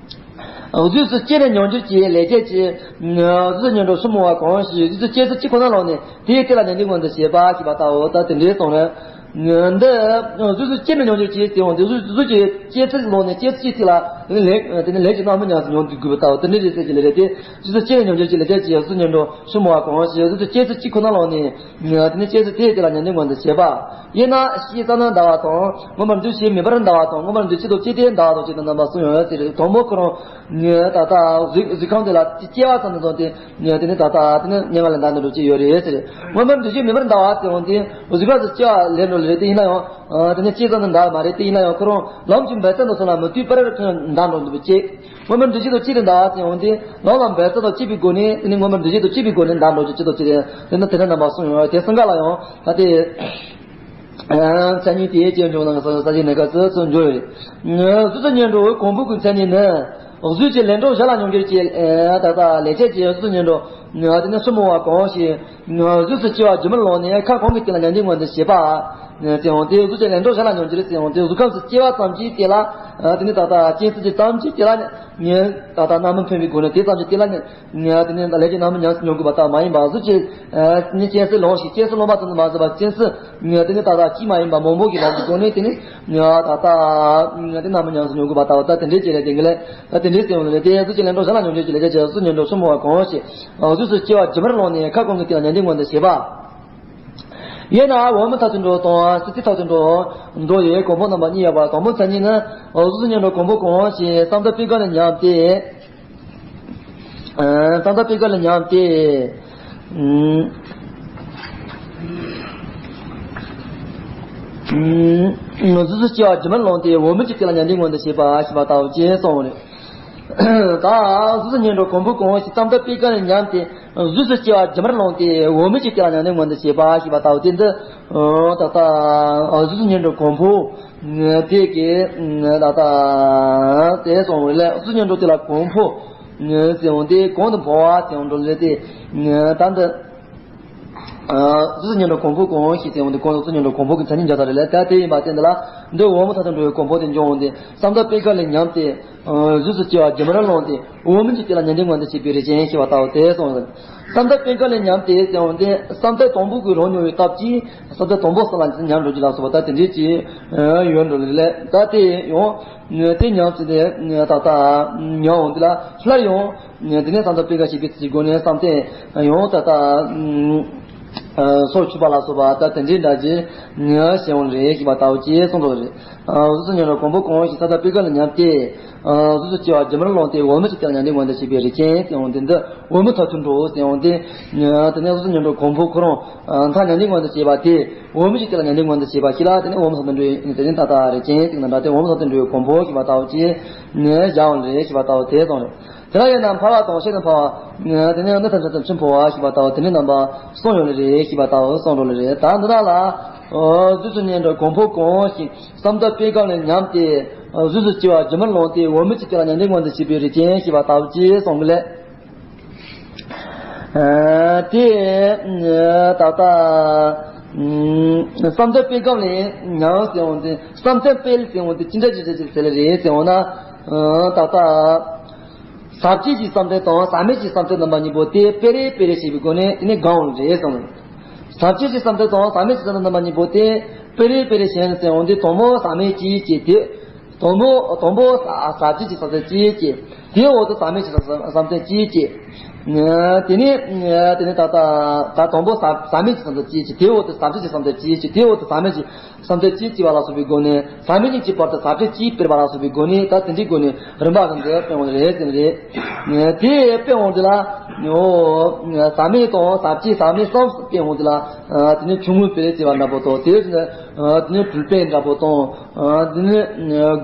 གཟུགས་སུ་སྐྱེས་ནས་མྱོང་འགྱུར་གྱི་ལས་བྱེད་ཀྱི། གཟུགས་སུ་ཉལ་འགྲོ་ཕྱོགས་མང་བ་གང་ཞིག་གཟུགས་སུ་སྐྱེས་ཚུལ་གཅིག་ཁོ་ན་ལ་ནི་དེའི་དེ་ལ་ཉེ་གནས་ངོས་འདི་བྱེད་པ་ཞེས་པ་ལྟ་བུ་ད་དེ་འདྲའི་གསུངས་རེད། འདི་གཟུགས་སུ་སྐྱེས་ནས་མྱོང་འགྱུར་གྱི་ཟེར་འོང་དུས་གཟུགས་གཟུགས་ཀྱི་སྐྱེས་ཚུལ་ལ་ནི་སྐྱེས་ཚུལ་གཅིག་དེ་ལ་ལས་དེ་ནི་ལས་ཀྱི་རྣམ་སྨིན་ཉམས་སུ་མྱོང་དགོས་པ་ལྟ་བུ་དེ་འདྲའི་རེད་ཟེར་གྱི་ལས་རེད་དེ། གཟུགས་སུ་སྐྱེས་ནས་མྱོང་འགྱུར་གྱི་ལས་བྱེད་ཀྱི་གཟུགས་སུ་ཉལ་འགྲོ་ཕྱོགས་མང་བ་གང་ཞིག་གཟུགས་སུ་སྐྱེས་ཚུལ་གཅིག་ཁོ་ན་ལ་ནི། དེ་ནི་སྐྱེས་ཚུལ་དེའི་དེ་ལ་ཉེ་གནས་ངོས་འདི་བྱེད་པ། ཡིན་ན་ཤེས་ཙམ་ན་འདའ་བ་དང་མངོན་པར་འདུ་ཤེས་མེད་པར་འདའ་བ་དང་མངོན་པར་འདུ་ཤེས་དང་བཅས་ཏེ་འདའ་བ་དང་བཅས་ཏེ་རྣམ་པ་གསུམ་ཡོད་ཟེར། དང་པོ་ཁོ་རང་ད་ལྟ་གཟུགས་གཟུགས་ཁམས་དེ་ལ་སྐྱེ་བ་ཙམ་དུ་བཟུང་སྟེ་དེ་ནི་ད་ལྟ་དེ་ནི་མྱ་ངན་ལས་འདའ་འདོད་ཅིག་ཡོད་རེད་ཟེར། མངོན་པར་འདུ་ཤེས་མེད་པར་འདའ་བ་ཟེར་འོང་དུས་གཟུགས་ཁམས་སུ་སྐྱེ་བ་ལེན་འགྲོ་ལེ་རེད། དེ་ཡིན་ན་ཡང་དེ་ནི་སྐྱེ་ཙམ་དུ་འདའ་མ་རེད། དེ་ཡིན་ན་ཡང་ཁོ་རང་ལམ་གྱི་འབད་རྩོལ་དུ་སོང་ལ་མུ་མཐུད་པར་ཁོ་ཡང་འདའ་འགྲོ་འདུག་པ་བྱེད། མངོན་པར་འདུ་ཤེས་དང་བཅས་ཏེ་འདའ་བ་ཟེར་འོང་དུས་ལམ་ལ་འབད་རྩོལ་དང་བཅས་པའི་སྒོ་ནས་དེ་ནི་མངོན་པར་འདུ་ཤེས་དང་བཅས་པའི་སྒོ་ནས་འདའ་འགྲོ་རྒྱུ་ཅི་དང་ཅི་རེད། དེ་ནི་དེ་ནི་རྣམ་པ་གསུམ་ཡོད་དེ་གསུམ་ཀ་ལ་ཡང་ད་དེ། མཚན་ཉིད་དེའི་སྐྱེས་འབྱུང་ནང་གི་ས་གཞི་གནས་སྐབས་སུ་ཚུར་འགྱུར་ཡོད་རེད། གཟུགས་སུ་ཉལ་འགྲོ་གོང་འཕེལ་གྱི་མཚན་ཉིད་ནི། གཟུགས་ཀྱི་ལས་འགྲོ་གཞན་ལ་མྱོང་འགྱུར་གྱི་ད་ལྟ་ལས་བྱེད་ཀྱི་གཟུགས་སུ་ཉལ་འགྲོ། དེ་ནི་ཕྱོགས་མང་བ་གང་ཞིག་གཟུགས་སུ་སྐྱེ་བ་རྒྱུན་མར་ལོན་ནས་ཁ་གོང་གི་རྟེན་ལ་ཉེ་གནས་ངོས་འདི་བྱེད་པ། ཟེར་འོང་དུས་གཟུགས་ཀྱི་ལས་འགྲོ་གཞན་ལ་མྱོང་འགྱུར་ཟེར་འོང་དུས་གཟུགས་ཁམས་སུ་སྐྱེ་བ་ཙམ་གྱིས་དེ་ལ། དེ་ནི་ད་ལྟ་སྐྱེ་ཚུལ་གྱི་ཙམ་གྱིས་དེ་ལ་ནི། ད་ལྟ་རྣམ་སྨིན་འཕེན་པའི་སྒོ་ནས་དེ་ཙམ་གྱིས་དེ་ལ་ནི། དེ་ནི་ལས་ཀྱི་རྣམ་སྨིན་ཉམས་སུ་མྱོང་དགོས་པ་ལྟར་མ་ཡིན་པ་གཟུགས་ཀྱི། ནི་སྐྱེ་སྲིད་ལོངས་ཤིག་སྐྱེ་སྲིད་ལོངས་པ་ཙམ་དུ་མ་ཟད་པར་སྐྱེ་སྲིད། དེ་ནི་ད་ལྟ་གཅིག་མ་ཡིན་པ་མང་པོ་གི་ལམ་གྱི་སྒོ་ནས་དེ་ནི། ད་ལྟ། དེ་རྣམ་སྨིན་ཉམས་སུ་མྱོང་དགོས་པ་ལྟ་བུ་ད་དེ་འདྲའི་བྱེད་ལས་དེ་འགི་ལས། ད་དེ་འདྲའི་སེམས་ལ་དེ་གཟུགས་ཀྱི་ལས་འགྲོ་གཞན་ལ་མྱོང་འགྱུར་གྱི་ལས་བྱ་བྱེད་གཟུགས་ཉལ་འགྲོ་ཕྱོགས་མང་བ་གང་ཞིག་གཟུགས་སུ་སྐྱེ་བ་རྒྱུན་མར་ལོན་ནས་ཁ་གོང་གི་རྟེན་ལ་ཉེ་གནས་ངོས་འདི་བྱེད་པ། ཡིན་ན་འོག་མིན་མཐའ་དུ་འགྲོ་དང་སྲིད་རྩེ་མཐའ་དུ་འགྲོ། འགྲོ་ཡི་གོང་འཕེལ་རྣམ་པ་གཉིས་ཡོད་པ། དང་པོ་མཚན་ཉིད་ནི། གཟུགས་སུ་ཉལ་འགྲོ་གོང་འཕེལ་གང་ཞིག་བསམ་གཏན་པའི་སྒོ་ནས་ཉམས་ཏེ། བསམ་གཏན་པའི་སྒོ་ནས་ཉམས་ཏེ། གཟུགས་སུ་སྐྱེ་བ་རྒྱུན་མར་ལོན་ཏེ་འོག་མིན་གྱི་རྟེན་ལ་ཉེ་གནས་ངོས་འདི་བྱེད་པ་ཞེས་པ་ལྟ་བུ་ཅེས་གསུངས་པ་རེད། ད་གཟུགས་སུ་སྙན་གྲགས་གོང་བུ་གང་ཞིག་བསམ་དོན་སྤེལ་གང་ལས་ཉམས་ཏེ། གཟུགས་སུ་སྐྱེ་བ་རྒྱུན་མར་བླངས་ཏེ་འོག་མིན་གྱི་སྐྱེ་ལ་མྱང་འདས་མངོན་དུ་བྱེད་པ་ཞེས་པ་ལྟ་བུ་དེ་འདི། ད་ལྟ་གཟུགས་སུ་སྙན་གྲགས་གོང་བུ་དེ་གི་ད་ལྟ་དེ་སོང་བ་ལས་གཟུགས་སྙན་གྲགས་དེ་ལ་གོང་བུ་ཟེར་འོང་དེ་གོང་དུ་འཕོ་བ་ཟེར་འོང་འགྲོ་ལས་དེ་ད་འདི། གཟུགས་སུ་སྙན་གྲགས་གོང་བུ་གང་ཞིག་ཟེར་འོང་དེ་གོང་དུ་གཟུགས་སྙན་གྲགས་གོང་བུ་གི་མཚན་ཉིད་འཇོག་ས་རེད་ལ། ད་དེ་ཡིན་པ་དེ་འདི་ལ་འདི་འོག་མིན་མཐར་ཐུག་འགྲོ་བའི་གོང་བུ་དེ་འབྱུང་འོང་དེ་བསམ་དོན་སྤེལ་གང་ལས་ཉམས་ཏེ། གཟུགས་སུ་སྐྱེ་བ་རྒྱུན་མར་བླངས་ཏེ་འོག་མིན་གྱི་སྐྱེ་ལ་མྱང་འདས་མངོན་དུ་བྱེད་པའི་རིགས་ཅན་ཞེས་པ་ལྟ་བུ་དེ་གསུངས་ཡོད། བསམ་དོན་སྤེལ་གང་ལས་ཉམས་ཏེ་ཟེར་འོང་དེ་བསམ་དོན་དང་པོ་གི་རང་མྱོང་བའི་སྟོབས་ཀྱིས་བསམ་དོན་དང་པོ་གསུམ་ལ་ཉམས་འགྲོ་རྒྱུ་ལ་སོགས་པ་ད་དེ་འདྲའི་ཅིག་ཡོད་འགྲོ་ལ་ལས་ད་དེ་ཡང་དེ་ཉམས་ཚུལ་དེ་ད་ལྟ་ཉམས་འོང་དེ་ལ་སླར་ཡང་དེ་ནས་བསམ་དོན་སྤེལ་གང་ཞེས་པའི་ཚིག་གི་སྒོ་ནས་བསམ་གཏན་ཡང་ད་ལྟ་སོར་ཆུད་པ་ལ་སོགས་པ་ད་དེ་འདྲའི་འདྲ་ཅིག་ཞེས་འོང་རེད་ཞེས་པ་ལྟ་བུ་ཅིག་གསུངས་འདུག་རེད། གཟུགས་སུ་སྙན་གྲགས་གོང་བུ་གང་ཞིག་བསམ་དོན་སྤེལ་གང་ལས་ཉམས་ཏེ། གཟུགས་སུ་སྐྱེ་བ་རྒྱུན་མར་བླངས་ཏེ་འོག་མིན་གྱི་སྐྱེ་ལ་མྱང་འདས་མངོན་དུ་བྱེད་པའི་རིགས་ཅན་ཟེར་འོང་དེ་འདི་འོག་མིན་མཐར་ཐུག་འགྲོ་ཟེར་འོང་དེ། དེ་ནས་གཟུགས་སུ་སྙན་གྲགས་གོང་བུ་ཁོ་རང་མཐར་མྱང་འདས་མངོན་དུ་བྱེད་པ་དེ་འོག་མིན་གྱི་སྐྱེ་ལ་མྱང་འདས་མངོན་དུ་བྱེད་པ་ཞིག་ལ་དེ་ནས་འོག་མིན་མཐར་ཐུག་འགྲོ་བའི་དེ་ནས་ད་ལྟ་རིགས་ཅན་ཅིག་ན་འདྲ་དེ་འོག་མིན་མཐར་ཐུག་འགྲོ་བའི་གོང་བུ་ཞེས་པ་ལྟ་བུ་ཅིག་བཞག་འོང་རེད་ཞེས་པ་ལྟ་བུ་དེ་གསུངས་རེད། དེ་ལ་ཡང་ན་འཕར་བ་དང་ཤིན་ཏུ་འཕར་བ། དེ་ནས་གནས་ཐམས་ཅད་དུ་ཕྱིར་འཕོ་བ་ཞེས་པ་ལྟ་བུ་དེ་ནས་རྣམ་པ་གསུམ་ཡོད་ལེ་རེད་ཞེས་པ་ལྟ་བུ་གསུངས་འགྲོ་ལེ་རེད། ད་འདི་དག་ལ་གཟུགས་སུ་སྙན་གྲགས་གོང་བུ་གང་ཞིག་བསམ་དོན་སྤེལ་གང་ལས་ཉམས་ཏེ། གཟུགས་སུ་སྐྱེ་བ་རྒྱུན་མར་བླངས་ཏེ་འོག་མིན་གྱི་སྐྱེ་ལ་མྱང་འདས་མངོན་དུ་བྱེད་པའི་རིགས་ཅན་ཞེས་པ་ལྟ་བུ་ཅིག་གསུངས་གི་ལས། དེ་ད་ལྟ་བསམ་དོན་སྤེལ་གང་ལས་ཉམས་ཟེར་འོང་དེ་བསམ་དོན་སྤེལ་ཟེར་འོང་དེ་ཅི་འདྲ་ཅི་འདྲ་ཅིག་ཟེར་ལེ་རེད་ཟེར་འོང་ན། ད་ལྟ། ཟག་བཅས་ཀྱི་བསམ་གཏན་དང་ཟག་མེད་ཀྱི་བསམ་གཏན་རྣམ་པ་གཉིས་པོ་དེ་སྤེལ་རེ་སྤེལ་རེ་བྱེད་པའི་སྒོ་ནས་དེ་ནས་གང་འོང་རེད་གསུངས། ཟག་བཅས་ཀྱི་བསམ་གཏན་དང་ཟག་མེད་ཀྱི་བསམ་གཏན་རྣམ་པ་གཉིས་པོ་དེ་སྤེལ་རེ་སྤེལ་རེ་བྱས་ནས་ཟེར་འོང་དུས་དང་པོ་ཟག་མེད་ཀྱིས་བསྐྱེད་དེ། དང་པོ་དང་པོ་ཟག་ཟག་བཅས་ཀྱི་བསམ་གཏན་གྱིས་བསྐྱེད། དེའི་འོག་ཏུ་ཟག་མེད་ཀྱི་བསམ་གཏན་གྱིས་བསྐྱེད། དེ་ནས་དེ་ནས་ད་ལྟ་ད་དང་པོ་ཟག་ཟག་མེད་ཀྱི་བསམ་གཏན་གྱིས་བསྐྱེད། དེའི་འོག་ཏུ་ཟག་བཅས་ཀྱི་བསམ་གཏན་གྱིས་བསྐྱེད། དེའི་འོག་ཏུ་ཟག་མེད་ཀྱི་བསམ་གཏན་གྱིས་བསྐྱེད་པ་ལ་སོགས་པའི་སྒོ་ནས་ཟག་མེད་གཉིས་ཀྱི་བར་དུ་ཟག་བཅས་ཀྱིས་སྤེལ་བ་ལ་སོགས་པའི་སྒོ་ནས་ད་དེ་འདྲའི་སྒོ་ནས་རིམ་པ་བཞིན་དུ་སྤེལ་འོང་རེད་ཟེར་ནི་རེད། དེ་སྤེལ་འོང་དུས་ལ་ཟག་མེད་དང་ཟག་བཅས་ཟག་མེད་གསུམ་སྤེལ་འོང་དུས་ལ་དེ་ནས་ཆུང་ངུ་སྤེལ་རེ་བྱེད་པ་འདྲ་པོ་དང་དེ་བཞིན་དུ་དེ་ནས་དྲུག་སྤེལ་འདྲ་པོ་དང་དེ་ནས་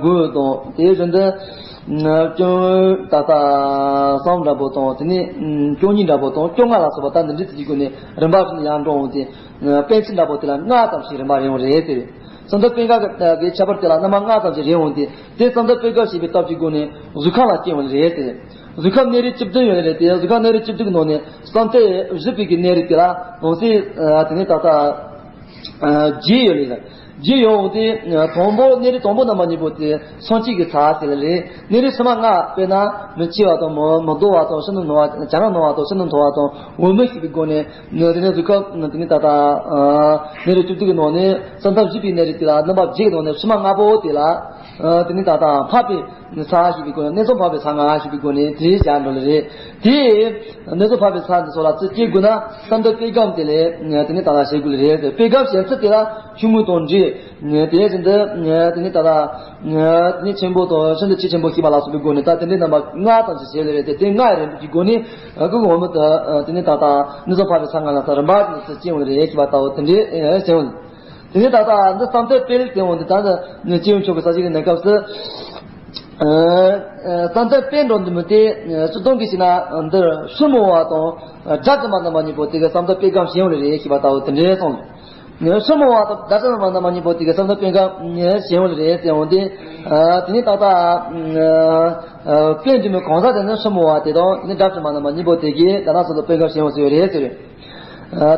དགུ་དང་དེ་བཞིན་དུ་སྐྱོན་ད་ལྟ་གསུམ་འདྲ་པོ་དང་དེ་ནས་སྐྱོན་གཉིས་འདྲ་པོ་དང་སྐྱོན་ལྔ་ལ་སོགས་པ་ད་འདི་འདྲའི་ཚིག་གི་སྒོ་ནས་རིམ་པ་བཞིན་དུ་ཡར་འགྲོ་འོང་སྟེ། པཎ་ཆེན་འདྲ་པོ་དེ་ལ་ལྔ་ཙམ་ཞིག་རིམ་པ་རེ་འོང་རེད་ཟེར། བསམ་གཏན་པད་དཀར་གྱི་ཁྱད་པར་དེ་ལ་རྣམ་པ་ལྔ་ཙམ་ཞིག་རེ་འོང་སྟེ་དེ་བསམ་གཏན་པད་དཀར་ཞེས་པའི་སྟོབས་ཀྱི་སྒོ་ནས་གཟུགས་ཁམས་ལ་སྐྱེ་འོང་རེད་ཟེར། གཟུགས་ཁམས་གནས་རིགས་བཅུ་བདུན་ཡོད་རེད་དེ་གཟུགས་ཁམས་གནས་རིགས་བཅུ་བདུན་གྱི་ནང་ནས་བསམ་གཏན་བཞི་པའི་གི་གནས་རིགས་དེ་ལ་ནང་གསེས་དེ་ནས་ད་ལྟ་བརྒྱད་ཡོད་རེད། རྗེས་ཡོང་སྟེ། དང་པོ་གནས་རིགས་དང་པོ་རྣམ་པ་གཉིས་པོ་དེ་སངས་རྒྱས་ཀྱི་ཚ་ཟེར་ལ་ལས། གནས་རིགས་ཕྱི་མ་ལྔ་དཔེར་ན་མི་འཆི་བ་དང་མི་མི་ལྡོག་པ་དང་ཤིན་ཏུ་ནོར་བ་བྱ་རུང་ནོར་བ་དང་ཤིན་ཏུ་མཐོ་བ་དང་འོད་མི་ཤེས་པའི་སྒོ་ནས་དེ་ནས་གཟུགས་ཁམས་དེ་ནས་ད་ལྟ་གནས་རིགས་བཅུ་བདུན་གྱི་ནང་ནས་བསམ་གཏན་བཞི་པའི་གནས་རིགས་དེ་ལ་རྣམ་པ་བརྒྱད་ཀྱི་ནང་ནས་ཕྱི་མ་ལྔ་པོ་དེ་ལ་དེ་ནས་ད་ལྟ་འཕགས་པའི་ས་ཞེས་པའི་སྒོ་ནས་གནས་གསུམ་འཕགས་པའི་ས་ལྔ་ཞེས་པའི་སྒོ་ནས་དེ་བཞག་འགྲོ་ལེ་རེད། དེ་གནས་གསུམ་འཕགས་པའི་ས་འདི་ཚོ་ལ་ཚིག་སྐྱེལ་དགོས་ན་བསམ་གཏན་པད་དཀར་དེ་ལས་དེ་ནས་ད་ལྟ་བྱེད་དགོས་ལེ་རེད། པད་དཀར་བྱེད་ཚུལ་དེ་ལ་ཆུང་ངུ་དང་འབྲིང་། དེ་བཞིན་དུ་དེ་ནས་ད་ལྟ་དེ་ནས་ཆེན་པོ་དང་ཤིན་ཏུ་ཆེ་ཆེན་པོ་ཞེས་པ་ལ་སོགས་པའི་སྒོ་ནས་ད་དེ་འདྲའི་རྣམ་པ་ལྔ་ཙམ་ཞིག་བྱེད་ལེ་རེད་དེ། དེ་ལྔ་ཡི་རིམ་པ་གི་སྒོ་ནས་སྐུ་གི་འོག་མིན་དུ་དེ་ནས་ད་ལྟ་གནས་གསུམ་འཕགས་པའི་ས་ལྔ་ལ་ས་རིམ་པ་བཞིན་དུ་སྐྱེ་འོང་རེད་ཞེས་པ་ལྟ་བུ་དེ་འདྲའི་བྱེད་འོང་། དེ་ནས་ད་ལྟ་འདི་བསམ་གཏན་པད་ཟེར་འོང་དེ་ད་ནི་སྐྱེས་བུ་མཆོག་གི་ས་གཞི་གི་གནས་སྐབས་སུ། བསམ་གཏན་པད་འགྲོ་འདི་མི་དེ་སྤྱིར་བཏང་གི་བྱས་ན་འདིར་ཕྱིར་མི་འོང་བ་དང་དགྲ་བཅོམ་པ་རྣམ་པ་གཉིས་པོ་དེ་གི་བསམ་གཏན་པད་དཀར་བྱེད་འོང་ལེ་རེད་ཞེས་པ་ལྟ་བུ་དེ་འདྲའི་གསུངས། ཕྱིར་མི་འོང་བ་དང་དགྲ་བཅོམ་པ་རྣམ་པ་གཉིས་པོ་དེ་གི་བསམ་གཏན་པད་དཀར་བྱེད་འོང་ལེ་རེད་ཟེར་འོང་དེ། དེ་ནས་ད་ལྟ་པད་འགྲོ་མི་གང་ཟག་དེ་ནི་ཕྱིར་མི་འོང་བ་དེ་དང་དེ་ནས་དགྲ་བཅོམ་པ་རྣམ་པ་གཉིས་པོ་དེ་གི་ད་ལྟ་སོ་སོ་པད་དཀར་བྱེད་འོང་ཟེར་བ་རེད་ཟེར།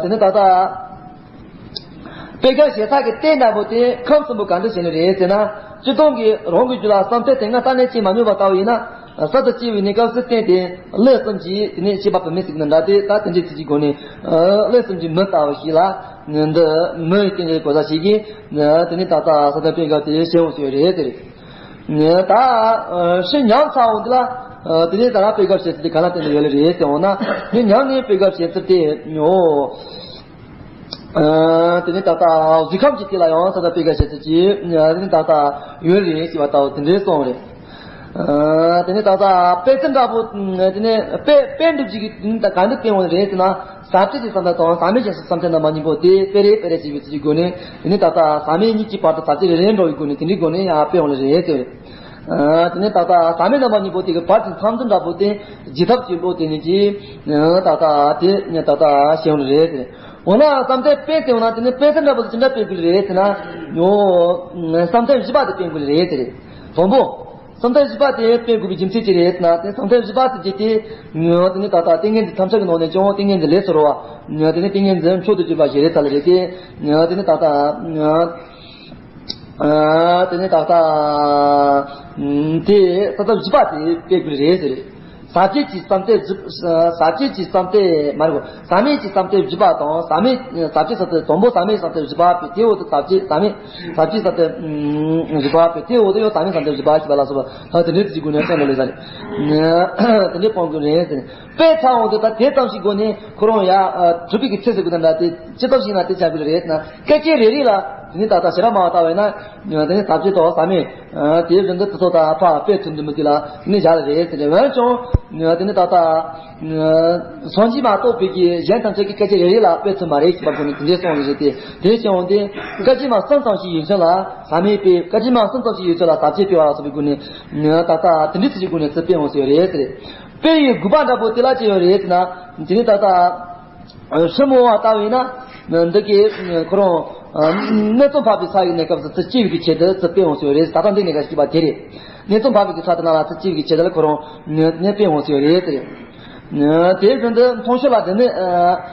དེ་ནས་ད་ལྟ། པད་དཀར་བྱེད་ས་གི་རྟེན་འདྲ་པོ་དེ་ཁམས་གསུམ་པོ་ག་འདྲ་བྱས་ནས་རེད་ཟེར་ན། སྤྱིར་བཏང་གི་རང་གི་རྒྱུད་ལ་བསམ་གཏན་དེ་སྔ་ས་ནས་སྐྱེས་མ་མྱོང་བ་ལྟ་བུ་ཡིན་ན། གསར་དུ་སྐྱེ་བའི་གནས་སྐབས་སུ་རྟེན་དེ་ཀླུ་གསུམ་གྱིས་དེ་ནས་བྱས་པ་བུད་མེད་ཟེར་གི་ན་འདྲ་སྟེ། ད་དེ་འདྲའི་ཚིག་གི་སྒོ་ནས་ཀླུ་གསུམ་གྱི་མི་ལྟ་བུ་ཞིག་ལ་འདི་མི་ཡི་རྟེན་གྱི་གོ་ས་ཞིག་གིས་དེ་ནས་ད་ལྟ་བསམ་གཏན་པད་དཀར་དེ་བྱེད་འོང་ཟེར་བ་རེད་ཟེར། ད་ཕྱིར་ཉམས་ཚར་འོང་དུས་ལ། དེ་ནས་ད་ལྟ་པད་དཀར་བྱེད་ཚུལ་དེ་ག་ལ་བརྟེན་ནས་ཡོད་ལེ་རེད་ཟེར་འོང་ན། དེ་ཉམས་ནས་པད་དཀར་བྱེད་ཚུལ་དེ་ཡོད། དེ་ནས་ད་ལྟ་གཟུགས་ཁམས་ཀྱི་སྟེང་ལ་ཡང་ས་དང་པད་དཀར་བྱེད་ཚུལ་གྱི་དེ་ནས་ད་ལྟ་ཡོད་རེད་ཅེས་པ་ལྟ་བུ་དེ་འདྲའི་གསུངས་རེད། དེ་ནས་ད་ལྟ་པད་ཚལ་འདྲ་པོ་དེ་ནས་པད་པད་འགྲུབ་ཀྱི་དེ་ནས་ད་ག་འདི་སྟེང་འོང་རེད་ཟེར་ན། ཟག་བཅས་ཀྱི་བསམ་གཏན་དང་ཟག་མེད་ཀྱི་བསམ་གཏན་རྣམ་པ་གཉིས་པོ་དེ་སྤེལ་རེ་སྤེལ་རེ་བྱེད་པའི་ཚུལ་གྱི་སྒོ་ནས། དེ་ནས་ད་ལྟ་ཟག་མེད་གཉིས་ཀྱི་བར་དུ་ཟག་བཅས་རེ་རེ་འགྲོ་བའི་སྒོ་ནས་དེ་འདྲའི་སྒོ་ནས་ཡང་སྤེལ་འོང་ལེ་རེད་ཟེར། དེ་ནས་ད་ལྟ་ཟག་མེད་རྣམ་པ་གཉིས་པོ་དེ་གི་བར་གྱི་མཚམས་འཛིན་འདྲ་པོ་དེ་བརྗེ་ཐབས་ཀྱི་བློ་དེ་ནི་ཀྱི་ད་ལྟ་དེ་ད་ལྟ་ཞེས་པ་རེད། འོ་ན་བསམ་གཏན་དཔེ་དེ་འོ་ན་དེ་ནི་དཔེ་མཚོན་འདྲ་པོ་དེ་ཅི་འདྲ་སྤེལ་དགོས་རེད་ཟེར་ན། འོ་བསམ་གཏན་བཞི་པ་དེ་སྤེལ་དགོས་རེད་ཟེར། དང་པོ། བསམ་གཏན་བཞི་པ་དེ་སྤེལ་དགོས་པའི་རྒྱུ་མཚན་ཅི་རེད་ཟེར་ན། དེ་བསམ་གཏན་བཞི་པ་ཟེར་རྒྱུ་དེ་དེ་ནི་ད་ལྟ་ཏིང་ངེ་འཛིན་ཐམས་ཅད་ཀྱི་ནང་ནས་ཀྱང་ཏིང་ངེ་འཛིན་ལས་སུ་རུང་བ། དེ་ནི་ཏིང་ངེ་འཛིན་མཆོག་ཏུ་གྱུར་པ་ཞིག་རེད་ཟེར་ལ་རེད་དེ། དེ་ནི་ད་ལྟ་དེ་ནི་ད་ལྟ་དེ་བསམ་གཏན་བཞི་པ་དེ་སྤེལ་དགོས་རེད་ཟེར། ཟག་བཅས་ཀྱི་བསམ་གཏན་བཞི། ཟག་བཅས་ཀྱི་བསམ་གཏན་མ་རེད་གོ། ཟག་མེད་ཀྱི་བསམ་གཏན་བཞི་པ་དང་། ཟག་མེད་ཟག་བཅས་བསམ་གཏན། དང་པོ་ཟག་མེད་བསམ་གཏན་བཞི་པ་སྤེལ། དེའི་འོག་ཏུ་ཟག་བཅས་ཟག་མེད་ཟག་བཅས་བསམ་གཏན་བཞི་པ་སྤེལ། དེའི་འོག་ཏུ་ཡང་ཟག་མེད་བསམ་གཏན་བཞི་པ་ཞེས་པ་ལ་སོགས་པ་དེ་འདྲའི་ཚིག་སྒོ་ནས་སྟོན་དགོས་ལེ་ཟེར། དེ་འདྲའི་སྤང་དགོས་རེད་ཟེར། དཔེ་ཚ་བོ་དེ་ད་དེ་ཙམ་ཞིག་སྒོ་ནས་ཁོ་རང་ཡ་གྲུབ་པའི་གི་ཚེ་ཟེར་དགོས་ན་འདྲ། དེ་ཅི་ཙམ་ཞིག་ན་དེ་ཆགས་ཀྱི་རེད་ན། སྐད་ཅིག་རེ་རེ་ལ་དེ་ནི་ད་ལྟ་ཞེ་དྲག་མང་བ་ལྟ་བས་ན། དེ་ནི་ཟག་བཅས་དང་ཟག་མེད། དེའི་རིང་དུ་དེ་ཚོ་དང་ཕར་སྤེལ་ཐུབ་འདུག་མི་དེ་ལ་དེ་ནི་བཞག་ལ་རེད་ཟེར་ནས། འོན་ཀྱང་དེ་ནི་ད་ལྟ་སངས་རྒྱས་མ་གཏོགས་པའི་གི་གཞན་ཐམས་ཅད་ཀྱི་སྐད་ཅིག་རེ་རེ་ལ་སྤེལ་ཐུབ་མ་རེད་ཞེས་པ་ཁོ་ནི་དེ་འདྲའི་གསུངས་ཡོད་རེད་དེ། དེ་བྱས་འོང་དེ་སྐད་ཅིག་མ་གསུམ་ཙམ་ཞིག་ཡོད་ཚད་ལ་ཟག་མེད་སྤེལ། སྐད་ཅིག་མ་གསུམ་ཙམ་ཞིག་ཡོད་ཚད་ལ་ཟག་བཅས་སྤེལ་བ་ལ་སོགས་པའི་སྒོ་ནས་ད་ལྟ་དེ་འདྲའི་ཚིག་གི་སྒོ་ནས་ཚིག་སྤེལ་འོང་ཟེར་ཡོད་རེད་ཟེར། དཔེ་ཡི་དགོས་པ་འདྲ་པོ་དེ་ལ་ཅི་ཡོད་རེད་ཟེར་ན། དེ་ནི་ད་ལྟ་ཧྲིལ་མོ་བ་ལྟ་བས་ན་འདི་གའི་ཁོ་རང་གནས་ཚང་འཕགས་པའི་ས་ཡི་གནས་སྐབས་སུ་ཚིག་སྐྱེ་བའི་གི་ཆེད་དུ་ཚིག་སྤེལ་འོང་ཟེར་ཡོད་རེད། ད་ལྟ་འདི་གནས་སྐབས་ཀྱི་བ་དེ་རེད། གནས་ཚང་འཕགས་པའི་གི་ས་དེ་ནང་ལ་ཚིག་སྐྱེ་བའི་གི་ཆེད་དུ་ཁོ་རང་ནས་སྤེལ་འོང་ཟེར་ཡོད་རེད་དེ། དེའི་དོན་དུ་མཐོང་ཆོས་ལ་དེ་ནི་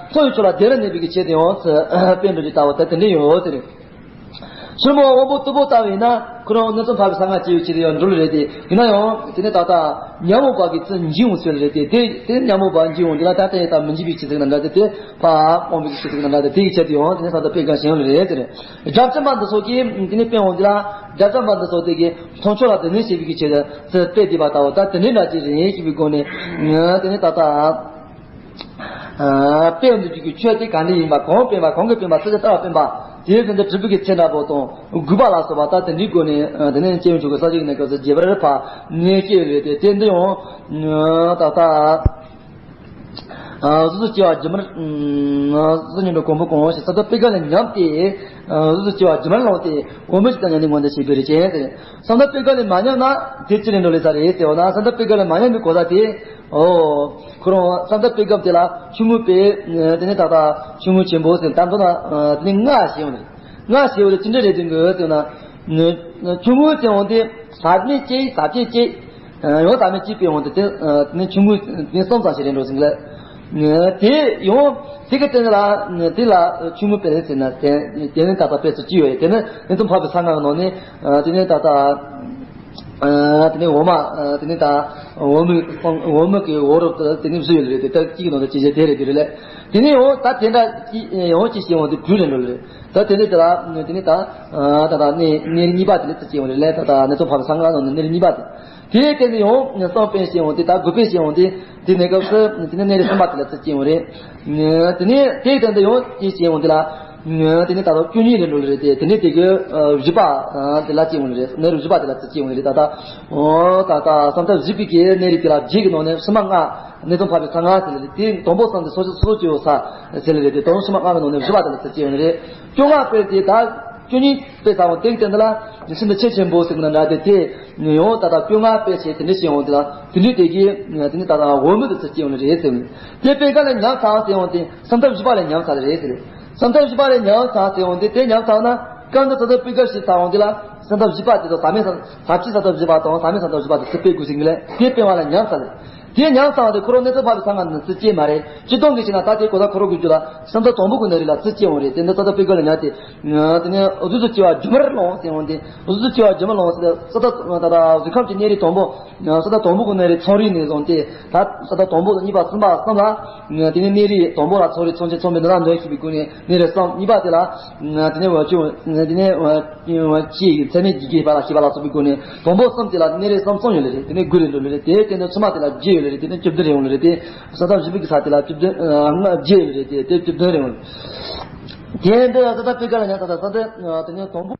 མཐོང་བའི་ཆོས་ལ་དེ་རུ་གནས་པའི་གི་ཆེད་དུ་ཡང་ཚིག་སྤེལ་འགྲོ་རྒྱུ་ལྟ་བུ་ད་དེ་འདྲ་ཡོད་དེ་རེད། ཧྲིལ་མོ་དབང་པོ་རྟུལ་པོ་ལྟ་བས་ན་ཁོ་རང་གནས་ཚང་འཕགས་པའི་གསང་སྔགས་སྐྱེ་བའི་ཆེད་དུ་ཡང་འགྲོ་ལེ་རེད་དེ། ཡིན་ན་ཡང་དེ་ནི་ད་ལྟ་ཉོན་མོངས་པ་གི་ཚུལ་འཇིག་འོང་ཟེར་ལེ་རེད་དེ། དེ་དེ་ཉོན་མོངས་པ་འཇིག་འོང་དེ་ལ་ད་ལྟ་ཡང་ད་མི་འཇིག་པའི་ཆེད་དུ་ན་འདྲ་དེ། དེ་ཕར་སྤོང་བའི་ཆེད་དུ་ན་འདྲ་དེ། དེ་གི་ཆེད་དུ་ཡང་དེ་ནི་བསམ་གཏན་སྤེལ་གང་ཞིག་ཡང་ལེ་རེད་དེ་རེད། དགྲ་བཅོམ་པ་འདི་ཚོ་གིས་དེ་ནི་སྤེལ་འོང་དེ་ལ། དགྲ་བཅོམ་པ་འདི་ཚོ་དེ་གིས་མཐོང་ཆོས་ལ་དེ་ནི་ཞེས་པའི་གི་ཆེད་དུ་ཚིག་སྤེལ་བསྡད་པ་ལྟ་བུ་ད་དེ་ནི་འདྲ་ཅིག་རེད་ཞེས་པའི་སྒོ་ནས་དེ་ནི་ད་ལྟ། ཨ་དཔེ་འདི་རྒྱུད་ཀྱི་ཆོས་དེ་གང་འདྲ་ཡིན་པ། གང་སྤེལ་བ། གང་གིས་སྤེལ་བ། སུ་ཞིག་ལྟར་སྤེལ་བ། དེའི་དོན་དུ་གྲུབ་པའི་གི་ཚེ་འདྲ་པོ་དང་དགོས་པ་ལ་སོགས་པ་ད་དེ་འདྲའི་སྒོ་ནས་དེ་ནས་སྐྱེ་བའི་མཆོག་གི་ས་གཞི་གནས་སྐབས་སུ་རྒྱས་པར་ཕར་ནས་སྐྱེ་བའི་རེད་དེ། དེ་འདི་ཡང་ད་ལྟ་སོ་སོ་སྐྱེ་བ་སྒྱུ་མར། སོ་སོ་ཉིད་དུ་གོང་བུ་གང་ཞིག་བསམ་གཏན་སྤེལ་ག་ལས་ཉམས་ཏེ། སོ་སོ་སྐྱེ་བ་སྒྱུ་མར་བླངས་ཏེ་འོལ་མོ་ཞིག་དང་མཉམ་ནས་མངོན་དུ་བྱེད་པའི་རེ་ཅན་དེ། བསམ་གཏན་སྤེལ་ག་ལས་མ་ཉམས་ན་དེ་ཅི་ལས་འགྲོ་ལེ་ས་རེད་ཟེར་བ་ན། བསམ་གཏན་སྤེལ་ག་ལས་མ་ཉམས་པའི་གོ་ས་དེ། ཨོ། ཁོ་རང་བསམ་གཏན་སྤེལ་སྐབས་དེ་ལ་ཆུང་ངུ་སྤེལ། དེ་ནས་ད་ལྟ་ཆུང་ངུ་ཆེན་པོ་ཟེར། ད་མདོར་ན་དེ་ནས་ལྔ་ཞེས་པ་རེད། ལྔ་ཞེས་པ་རེད། ཅི་འདྲ་རེད་དེ་འགོད་ཟེར་ན། ཆུང་ངུ་ཟེར་འོང་དེ་ཟག་མེད་སྐྱེ། ཟག་བཅས་སྐྱེ། ཡང་ཟག་མེད་སྐྱེ་སྤེལ་འོང་དེ། དེ་ནས་ཆུང་ངུ་དེ་ནས་གསུམ་ཙམ་ཞིག་རེད་འགྲོ་ཟིན་གི་ལ། དེ་ཡང་དེ་གི་སྟེང་ལ་དེ་ལ་ཆུང་ངུ་སྤེལ་ཟེར་ན། དེ་དེ་ནས་ད་ལྟ་སྤེལ་ཚུལ་ཅི་ཡོད་ཡོད། དེ་ནས་དེ་ཚོ་འཕགས་པའི་གསང་སྔགས་ནང་ནས་དེ་ནས་ད་ལྟ། ཨ་དེ་ནས་འོ་མ། ཨ་དེ་ནས་ད་འོ་མའི་འོ་མ་གི་འོག་རོལ་དུ་དེ་ནས་བཞི་ཡོད་ལེ་རེད་དེ། ད་གཅིག་གི་ནང་དུ་ཅི་བྱེད་དེ་རེད་དེ་རེད་ལེ། དེ་ནས་འོ་ད་དེ་འདྲ་ཅི་འོ་ཅི་ཞེས་འོང་དེ་དྲུག་རེད་འགྲོ་ལེ་རེད། ད་དེ་ནས་དེ་ལ་དེ་ནས་ད་ཨ་ད་ད་གནས་གནས་རིགས་གཉིས་པ་དེ་ལ་ཚིག་སྐྱེ་འོང་རེད་ལེ། ད་ད་གནས་ཚང་འཕགས་པའི་གསང་སྔགས་ནང་ནས་གནས་རིགས་གཉིས་པ་དེ། དེའི་སྟེང་དུ་ཡང་གསུམ་སྤེལ་ཞེས་འོང་དེ། ད་དགུ་སྤེལ་ཞེས་འོང་དེ། དེ་གནས་སྐབས་སུ་དེ་ནས་གནས་རིགས་གསུམ་པ་དེ་ལ་ཚིག་སྐྱེ་འོང་རེད། དེ་ནས་དེའི་སྟེང་དུ་ཡང་ཅི་ཞེས་འོང་དེ་ལ། དེ་ནས་ད་ལྟ་བཅུ་གཉིས་རེད་འགྲོ་ལེ་རེད་དེ། དེ་ནས་དེ་གི་བཞི་པ་དེ་ལ་སྐྱེ་འོང་ལེ་རེད། གནས་རིགས་བཞི་པ་དེ་ལ་ཚིག་སྐྱེ་འོང་ལེ་རེད། ད་ལྟ་ཨོ་ད་ལྟ་བསམ་གཏན་བཞི་པའི་གི་གནས་རིགས་དེ་ལ་བརྒྱད་ཀྱི་ནང་ནས་ཕྱི་མ་ལྔ། གནས་ཚང་འཕགས་པའི་གསང་སྔགས་ཟེར་ལེ་རེད་དེ། དང་པོ་གསུམ་དེ་སོ་སོ་སོ་སོ་སྐྱེ་བོ་ས་ཟེར་ལེ་རེད་དེ། དང་ཕྱི་མ་ལྔ་གི་ནང་ནས་བཞི་པ་དེ་ལ་ཚིག་སྐྱེ་འོང་ལེ་རེད། བཅོ་ལྔ་སྤེལ་དེ་ད། བཅུ་གཉིས་སྤེལ་ཚར་བ་དེ་གི་སྟེང་དུ་ལ་ཤིན་ཏུ་ཆེ་ཆེན་པོ་ཟེར་གི་ན་འདྲ་དེ། དེ་ཡང་ད་ལྟ་བཅོ་ལྔ་སྤེལ་བྱས་དེ་འདྲ་ཞིག་འོང་དེ་ལ། དེ་འདྲའི་དེ་གིས་དེ་ནི་ད་ལྟ་འོལ་མོ་དེ་ཚིག་སྐྱེ་འོང་ནི་རེད་ཟེར། དེ་སྤེལ་ག་ལས་ཉམས་ཚར་ཟེར་འོང་དེ་བསམ་གཏན་བཞི་པ་ལས་ཉམས་ཚར་ལེ་རེད་ཟེར། བསམ་གཏན་བཞི་པ་ལས་ཉམས་ཚར་ཟེར་འོང་དེ། དེ་ཉམས་ཚར་ན་སྐབས་འདི་བསམ་གཏན་སྤེལ་ག་ཞིག་ཚར་འོང་དེ་ལ། བསམ་གཏན་བཞི་པ་དེ་དང་ཟག་མེད་ཟག་བཅས་བསམ་གཏན་བཞི་པ་དང་ཟག་མེད་བསམ་གཏན་བཞི་པ་དེ་ཚིག་སྤེལ་དགོས་ཟེར་གི་ལས། དེ་སྤེལ་བ་ལས་ཉམས་ཚར་ལེ། དེ་ཉམས་ཚར་བ་དེ་ཁོ་རང་གནས་ཚང་འཕགས་པའི་གསང་སྔགས་ནི་ཚིག་སྐྱེ་མ་རེད། སྤྱིར་བཏང་གི་བྱས་ན་ད་དེ་གོ་ད་ཁོ་རང་གི་རྒྱུད་ལ་བསམ་གཏན་དང་པོ་གི་གནས་རིགས་ལ་ཚིག་སྐྱེ་འོང་རེད། དེ་འདི་ད་ལྟ་སྤེལ་ག་ལ་ཉམས་ཏེ། དེ་ནས་འོ་དུས་སུ་སྐྱེ་བ་སྒྱུ་མར་ལོངས་ཟེར་འོང་དེ། འོ་དུས་སུ་སྐྱེ་བ་སྒྱུ་མར་ལོངས་ཟེར་ཏེ། ས་ད་ད་ད་གཟུགས་ཁམས་ཀྱི་གནས་རིགས་དང་པོ། ས་ད་དང་པོ་གི་གནས་རིགས་ཚངས་རིས་ནས་བཟུང་སྟེ། ད་ས་ད་དང་པོ་གཉིས་པ་གསུམ་པ་གསུམ་ལ། དེ་ནས་གནས་རིགས་དང་པོ་ལ་ཚངས་རིས་ཚངས་ཆེན་ཚངས་མེད་འདི་ལ་འདོན་ཞེས་པའི་སྒོ་ནས་གནས་རིགས་གསུམ། གཉིས་པ་དེ་ལ། དེ་ནས་འོ་ཅུང་དེ་ནས་འོ། ཅེས་ཚད་མེད་བརྒྱད་ཀྱི་བར་ལ་ཤེས་པ་ལ་སོགས་པའི་སྒོ་ནས། དང་པོ་གསུམ་དེ་ལ་གནས་རིགས་གསུམ་གསུམ་ཡོད་ལེ་རེད། དེ་ནས་དགུ་རེ་འགྲོ་ལེ་རེད། དེའི་སྟེང་དུ་ཕྱི་མ་དེ་ལ་བརྒྱད་ཡོད་ལེ་རེད། དེ་ནས་བཅུ་བདུན་རེ་ཡོང་ལེ་རེད། དེ་ས་ད་བཞི་པའི་གི་ས་དེ་ལ་བཅུ་བདུན་ལྔ་བརྒྱད་ཡོད་ལེ་རེད། དེ་དེ་བཅུ་བདུན་རེ་ཡོང་ལེ། དེ་འདི་ས་ད་སྤེལ་ག་ལ་ཉམས་ཚར་ད་ས་དེ་དེ་ནས་དང་པོ།